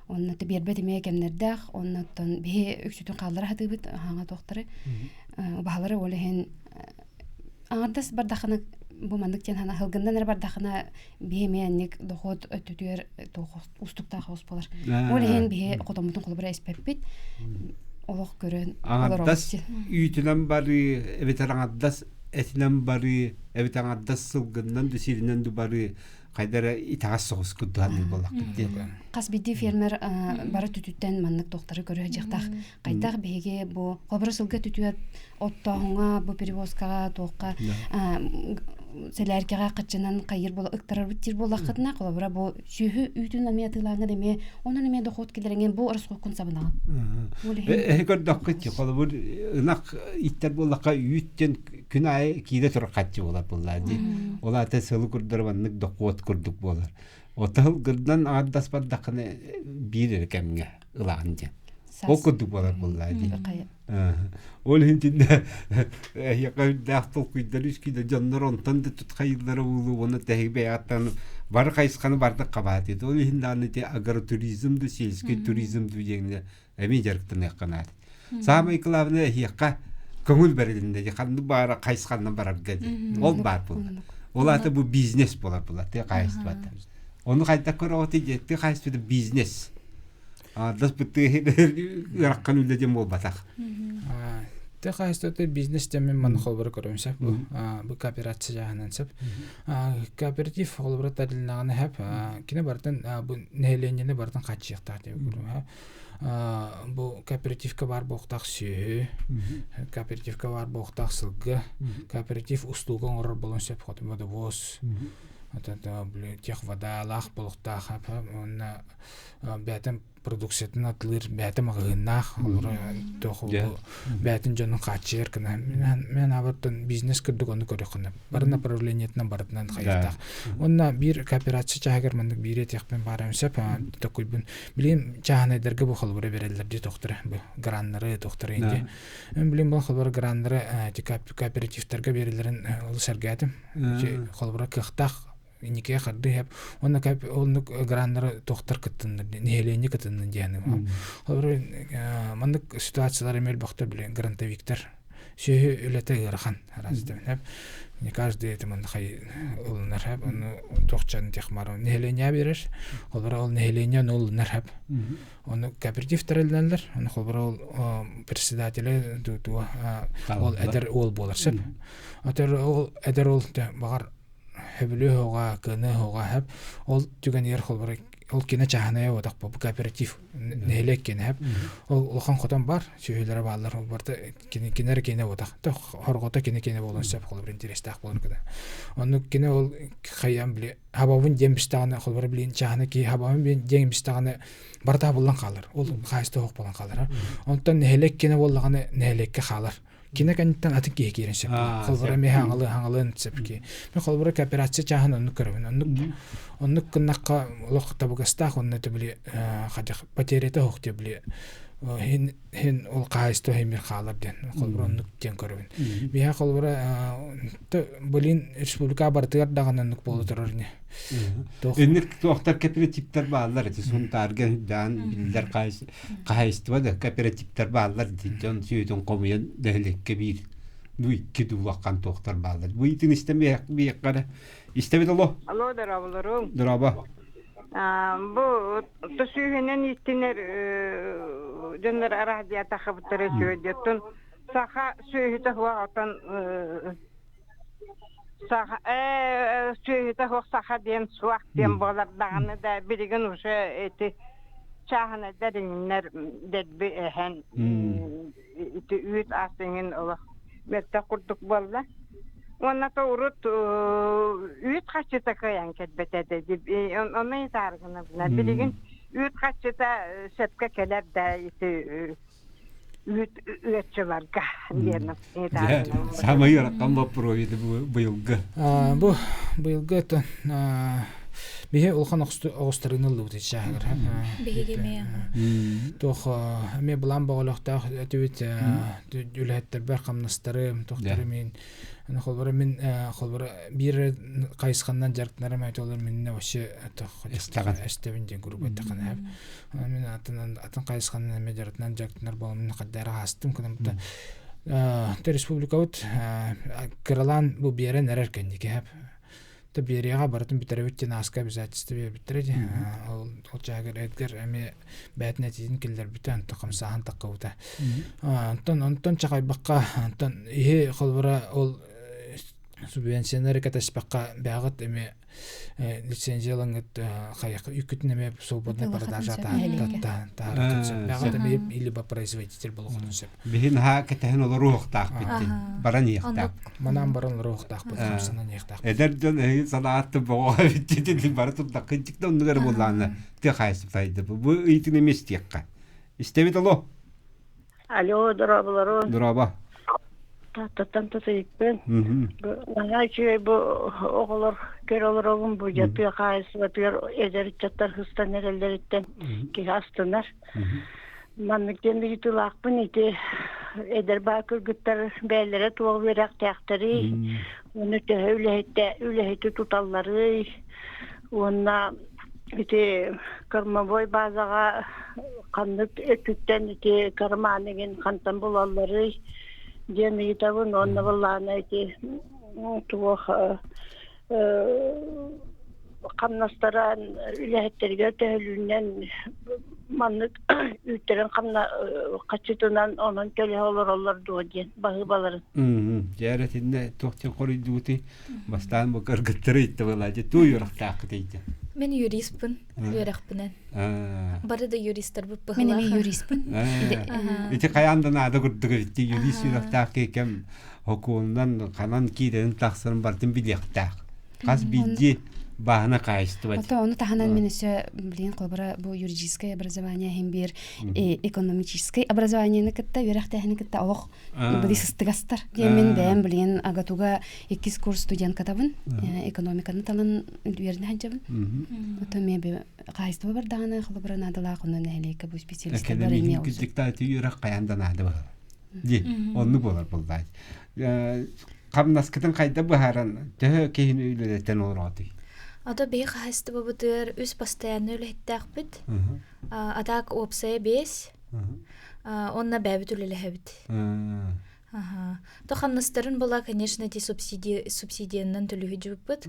онно биэрбэт эмиэ кэмнэрдээх оннуттан биһи үксүтүн хааллара сатыыбыт хаҥа туохтары убаһалары ол иһин аҥардас бардахына бу маннык диэн хана һылгыннан эрэ бардахына биһи эмиэ анник дохуот өттүтүгэр туох уустуктаах оҕус буолар ол иһин биһи хотоммутун холобура испэппит олох көрөн аҥардас үүтүнэн барыы эбэтэр аҥардас этинэн барыы эбэтэр аҥардас сылгыннан да сиринэн да барыы хайда эрэ итэҕэс соҕус курдук буоллахпыт дии. Хас биирдии фермер бары түтүттэн маннык туохтары көрө сылдьыахтаах. Хайдах биһиги бу холобура сылга түтүөр оттооһуҥҥа, бу перевозкаҕа, туохха. сэлээркэҕэ хаччынан хайыр буола ыктарарбыт диир буоллаххытына, холобура бу сүөһү үүтүн эмиэ атыылааҥҥын эмиэ онон эмиэ дохуот киллэрэҥҥин бу ороскуоккун сабынаҕын. Ол иһин Эһи көрдөххө ити холобур ынах иттэр буоллахха үүт диэн күн аайы киирэ турар хаччы буолар буоллаа дии. Ол аата сылы курдары маннык дохуот курдук буолар. Отал гырдан аҕардас бардаххына биир эрэ кэмҥэ ылаҕын диэн. Ол курдук буолар буоллаа дии. Ол иһин итиннэ эһиэхэ үрдээх толкуйдар үскүйдэр дьоннор онтон да тутхайыллара буолуо уонна тэһиги бэйэҕиттэн бары хайысханы бардык хабаатыт. Ол иһин даҕаны ити агротуризм да сельский туризм дуу диэҥҥэ эмиэ дьарыктаныахха наада. Саамай главное эһиэхэ көҥүл бэрилиннэ дии ханнык баара хайысханан барарга дии. Ол баар буолла. Ол аата бу бизнес буолар буолла тыа хаһаайыстыбата. Ону хайдах көрөҕүтүй дии тыа хаһаайыстыбата бизнес. Аардас быттыы ыараххан үлэ диэн буолбатах. Тыа хаһаайыстыбата бизнес диэн манна холобура көрөм сөп бу. Бу кооперация дьаһанан сөп. Кооператив холобура тэрилинэҕинэ сөп. Кини барытын бу нэһилиэнньэни барытын хааччыйыахтаах диэн көрүм. Бу кооперативка баар буолуохтаах сүөһү, кооперативка баар буолуохтаах сылгы, кооператив устууга оҥорор буолуон сөп хоту водовоз, тех водалаах буолуохтаах уонна бэйэтин продукциятын атылыыр бэйэтэ маҕаһыыннаах туох бэйэтин дьонун хааччыйар гына мен абартан бизнес курдук ону көрөххүнэ бары направлениетынан барытынан хайыахтаах уонна биир кооперация чааһыгар маннык биир этиэхпин баарым сөп токуйбун билим чааһынайдарга бу холобура береллер дии тохтора бу граннары тохтора инди мен билим бу холобура граннары кооперативтарга береллерин олус сэргээтим холобура кыахтаах инникигэ хардыы хэп уонна кэп оннук граннары туохтар кыттыннар нэһилиэнньэ кытыннын диэн холобура маннык ситуациялар эмиэ элбэхтэр билин грантовиктар сүөһү үлэтэ ыарахан араас не каждый это манныхай ылынар хэп ону туохчан техмар нэһилиэнньэ биэрэр холобура ол нэһилиэнньэ ону ылынар хэп ону кооператив тэрилинэллэр ону холобура ол председателэ туо ол эдэр уол буолар сөп отор ол эдэр уол баҕар Хөбүлүө оҕа, кыаныа оҕа хэп ол түгэнигэр холобура ол кинэ чааһынайа буотах бу кооператив нэһилиэк кинэ хэп ол улахан хотон бар сүөһүлэрэ бааллар ол барыта кини кинэ эрэ кинэ буотах хорҕото кини кинэ буолуон сөп холобура интэриэстээх буолар кыда оннук кини ол хайаан били хабабын диэн бистэҕинэ холобура билин чааһына киһи хабабын диэн бистэҕинэ барыта хабыллан хаалар ол хаайыста оһох буолан хаалар онтон нэһилиэк кинэ буоллаҕына нэһилиэккэ хаалар Кино кэнниттэн атын киһи киирэн сөп. Холобура эмиэ хаҥалы хаҥалыан сөп ки. Мен холобура кооперация чааһын оннук көрөбүн. Оннук оннук гыннахха олох табыгастаах онно били хадьах потерята суох диye били хин хин ол хаһайство химир хаалар диэн холобура оннук диэн көрөбүн. Биһэ холобура блин республика барытыгар даҕаны оннук буола турар ини. Инник туохтар кооперативтар бааллар ити Сунтаарга даан биллэр хаһайыстыба да кооперативтар бааллар дии дьон сүөтүн хомуйан нэһилиэккэ биир ну икки дуулаххан туохтар бааллар бу итин истэн биэххэ истэбит оло Алло, дорооболоруҥ. дорообо Бу тосүүһүнэн ииттинэр дьоннор араадьыйа тахабыттара үчүгэй саха сүөһүтэ суох отон саха сүөһүтэ суох саха диэн суох диэн буолар даҕаны да билигин уже ити чааһынайдар иҥиннэр дэлби эһэн ити үүт ас иҥин олох мөлтөх курдук буолла уонна то урут үүт харчыта кыайан кэлбэтэ ону ыйытааргынабына билигин үүт харчыта сөпкө кэлэр да ити ыаччыларга диэн Самый ыарахан боппуруой быйылгы. Бу быйылгы это биһи улахан оҕустарыыны ыллыбыт иччааһыгар. Биһиги эмиэ. Туох эмиэ былаан боҕолохтоох этибит үлэһиттэрбэр хамнастарым, тохтору мин холбора мин холбора биир хайысханнан дьарыктанарым этолор минне вообще эстэбин диэн куруук эттэххинэ Мин атын атын хайысханан эмиэ дьарытынан дьарыктанар буоламмын хайдары аастым кынамта республикабыт кыралаан бу биэрэн эрэр кэнники хэп то биэриэҕэ барытын бүтэрэбит диэн ааска обязательство биэрбиттэрэ дии ол ол чааһыгар Эдгар эмиэ бэйэтин этиитин киллэрбитэ онтон хамсааһын таххыбыта онтон онтон чаҕайбакка онтон иһи холобура ол субвенциялары кэтэспэххэ бэйэҕит эмиэ. лицензиялаҥыт хайах үккүтүн эмэ свободный продажа таһаарыаххын сөп. Бэҕэ эмиэ либо производитель буолуоххутун сөп. Биһин наһаа кэтэһэн олоруохтаахпыт баран иэхтаах. Манаан баран олоруохтаахпыт, хамсанан иэхтаахпыт. Эдэр дьон эһиги санаатты боҕо эбиттитин бары турдаххын тикта оннугар буоллаана тыа хаайсыптайды. Бу ыйытын эмиэ истиэххэ. Истэбит оло. Алло, дорооболорун. Дорообо. Тааттаттан татыйыкпын. Наһаа үчүгэй бу оҕолор көр олоробун бу дьэ тыа хаһаайыстыбатыгар эдэр ыччаттар сыстан эрэллэриттэн киһи астынар. Маннык диэн ыйытыылаахпын ити эдэр баа кыргыттар бэйэлэрэ туох үөрэхтээхтэрий, уонна төһө үлэһиттэ үлэһити туталларый, уонна ити кормовой базаҕа ханнык өттүттэн ити карманыгын хантан булалларый диэн ыйытабын уонна былаана ити туох хамнастара үлэһиттэригэр төһөлүүнэн маннык үүттэрин хамна хаччытынан онон төлөһө олороллор дуо диэн баһыыбаларын. Дьэ итиннэ туох диэн хоруйдугутуй? Бастаан бу кыргыттары ыйытта буолааччы туу үөрэхтааххыт ыйда. Мен юристпын үөрэхпинэн. Бары да юристарбыт Мен эмиэ юристпын. Ити хайаан да наада курдук эбит юрист үөрэхтээх киһи хокуонунан ханан киирэрин тахсарын барытын билиэхтээх. Хас биирдии бааһына хаһаайыстыба. Ото ону таһынан мен өссө билигин холобура бу юридическое образование иһин биир экономическое образованиены кытта үөрэхтээһини кытта олох били сыстыгастар диэн мин бэйэм билигин АГАТУга иккис курс студенткатабын экономиканы талан үөрэнэ сылдьабын. Ото мен хаһаайыстыба бардаҕына холобура наадалаах онно нэһилиэккэ бу специалистар бар эмиэ Кырдьыктааты үөрэх хайаан да наада баһар. Ди оннук буолар буллаат. Хамнаскытын хайда быһааран төһө киһини үлэлэтэн олороотуй? Ото биһи хаһаайыстыбабытыгар үс постоянный үлэһиттээхпит. Атак уопсайа биэс. Онно бэйэбит үлэлэһэбит. Аха. То хамнастарын була, конечно, эти субсидии субсидиянан төлүһүдьүбүппүт.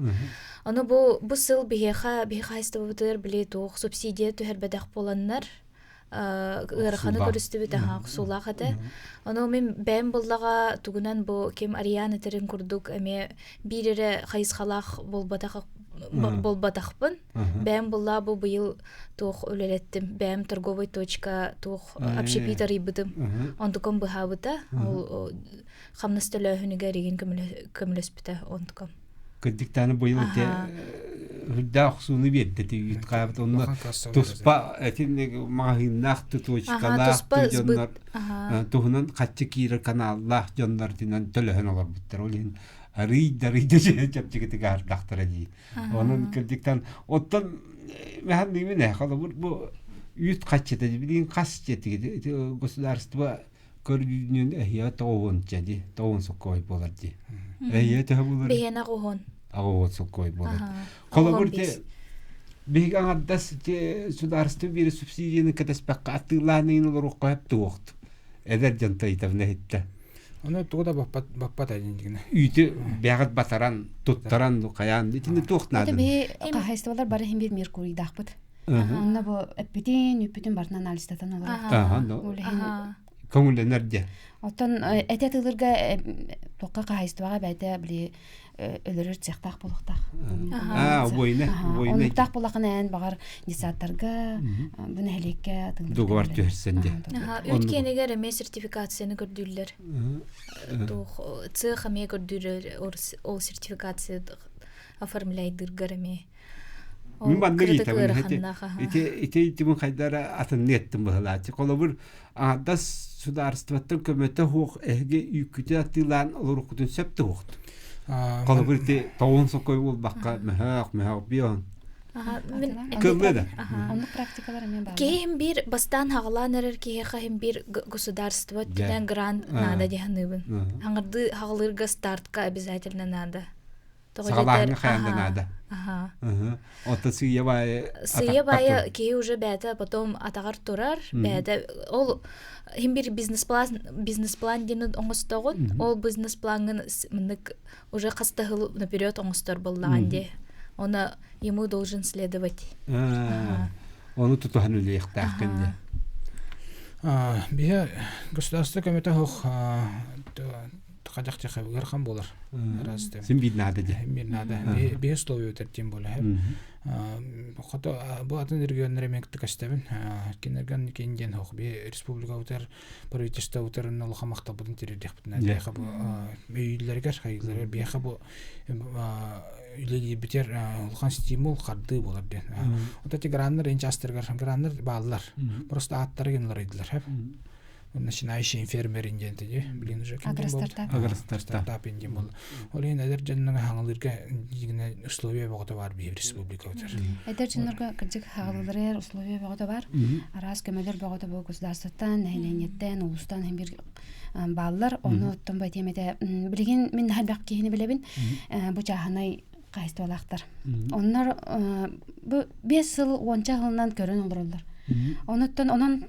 Ону бу бу сыл биһиэхэ биһи хаһаайыстыбабытыгар били туох субсидия түһэрбэтэх буоланнар ыараханы көрүстүбүт аха охсуулаах этэ. Ону мин бэйэм буллаҕа тугунан бу ким Ариан этэрин курдук эмиэ биир эрэ хайысхалаах буолбатах буолбатахпын. Бэйэм буллаа бу быйыл туох үлэлэттим. Бэйэм торговый точка туох общепит арыйбытым. Онтукам быһаабыта. Ол хамнас төлөөһүнүгэр игин көмөлөспүтэ онтукам. Кырдьыктааны быйыл ити үрдээх охсууну биэрдэ үүт хаабыт онно туспа этин маҕаһыыннаах точкалаах дьоннор туһунан хаччы киирэр каналлаах дьоннор тинэн төлөһөн олорбуттар. Ол иһин арый да арый да чэпчэкитик аһардахтара дии. Онон кырдьыктан оттон мэһэн дыймин холобур бу үүт хаччыта билигин хас дьиэтигит государство көрүүнүн эһиэ тоҕуһун дии тоҕуһун соккой буолар дии эһиэ төһө буолар биһиэнэ оҕуһун аҕуһун соккой буолар холобур те биһиги аҥардас те судаарыстыба биир субсидияны кэтэспэккэ атыылаан олоруохха сөп туохт эдэр дьон тайытабына иһиттэ Ону тугу да баппат баппат дигинэ. Үүтү бэҕэт батаран, туттаран хайаан итини туох наада? Биһи хаһаайыстыбалар бары иһин биир меркурийдаахпыт. Онно бу эппитин, үппүтүн барытын анализтатан олорор. Көҥүллэнэр дьэ. Оттон эти атыылырга туохха хаһаайыстыбаҕа бэйэтэ били өлөрөр цехтаах буолуохтаах. Аа, убойна, убойна. Оннуктаах буоллахына эн баҕар детсадтарга, бу нэһилиэккэ Дугабар түһэрсэн дьэ. Үүт киэнигэр эмиэ сертификацияны көрдүүллэр. Туох цех эмиэ көрдүүрэр ол сертификация оформляйдыргар эмиэ. Мин маннык ыйытабын ити ити итибин хайдара атынны еттим быһылааччы. Холобур, аҥардас судаарыстыбаттан көмөтө суох эһиги үүккүтүн атыылаан олоруккутун сөп туһуохтун. Холобур, ити тоҕун сокой буолбакка мөһөөх, мөһөөх бион. Кыллы да. Оннук практикалар эмиэ бааллар. Киһи иһин биир бастаан хаҕалаан эрэр киһиэхэ иһин биир государство өттүнэн грант наада диһаныыбын. Хаҥырдыы хаҕалыырга стартка обязательно надо. Саҕалааһыҥҥа хайаан да наада. Оттон сыыйа баайы Сыыйа баайы киһи уже бэйэтэ потом атаҕар турар, бэйэтэ ол иһин бир бизнес-план бизнес-план диэн оҥостоҕун, ол бизнес-плаҥҥын мыннык уже хаста сыл наперед оҥостор буоллаҕын дии. Оны ему должен следовать. Ону тутуһан үлэлиэхтээххин дии. Биһи государство көмөтө суох. Хадьахча ыарахан буолар. Син биир наада дии. Биир наада. Биир условия өтөр диэн буолар. Хото бу атын регионнар эмиэ көстөбүн. Кинилэргэн кин диэн хох би республика утар правительство утар улахан махталбытын тириэрдиэхпитин биэхэ бу өйүүллэригэр хайыыларыгар биэхэ бу үлэлиирбитигэр улахан стимул хардыы буолар диэн. Ота ти граннар эн частарыгар граннар бааллар. Просто ааттары гыннарыйдылар. Начинающий фермер диэн тиди билин уже Агростартап. Агростартап диэн буолла. Ол иһин эдэр дьонноҥ хаҥалыырга дигинэ условия бөҕөтө бар биир республика өтөр. Эдэр дьоннорго кырдьык хаалыларыгар условия бөҕөтө бар. Араас көмөлөр бөҕөтө бу государствоттан, нэһилиэнньэттэн, улуустан иһин бир бааллар. Ону оттон байтиэм этэ билигин мин элбэх киһини билэбин. Бу чааһынай хаһайыстыбалаахтар. Оннор бу 5 сыл уонча сылынан көрөн олороллор. Онуттан онон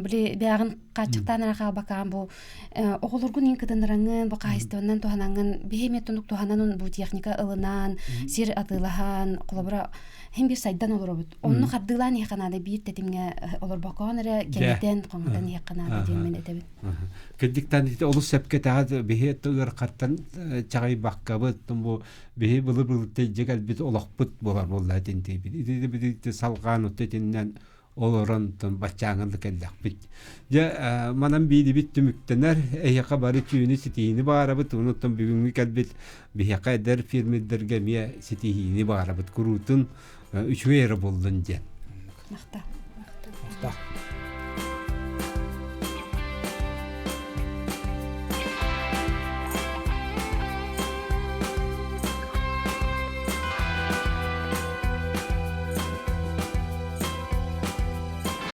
били бэҕин хааччахтаан эрэ хаалбакаан бу оҕолоргун иин кытыннараңын бу хаһайыстыбаннан туһанаҥын биһи эмиэ тунук туһанан бу техника ылынан сир атыылаһан холобура хин бир сайдан олоробут. Онну хардыылаан иһэ наада биир тэтимҥэ олорбокоон эрэ кэнитэн хоҥотон иһиэххэ наада диэн мин этэбин. Кырдьыктан ити олус сөпкө этэҕит биһи ыарахаттан чаҕыйбаккабыт бу биһи былыр былыртан дьэ кэлбит олохпут буолар буолла итинтиибит ити ити салҕаан отто итиннэн олорон баччааҥҥа да кэллэхпит дьэ манан биирибит түмүктэнэр эһиэхэ бары түүнү ситиһиини баарабыт онуттан бүгүҥҥү кэлбит биһиэхэ эдэр фермердэргэ эмиэ ситиһиини баарабыт куруутун үчүгэй эрэ буоллун диэн Махта. Махта.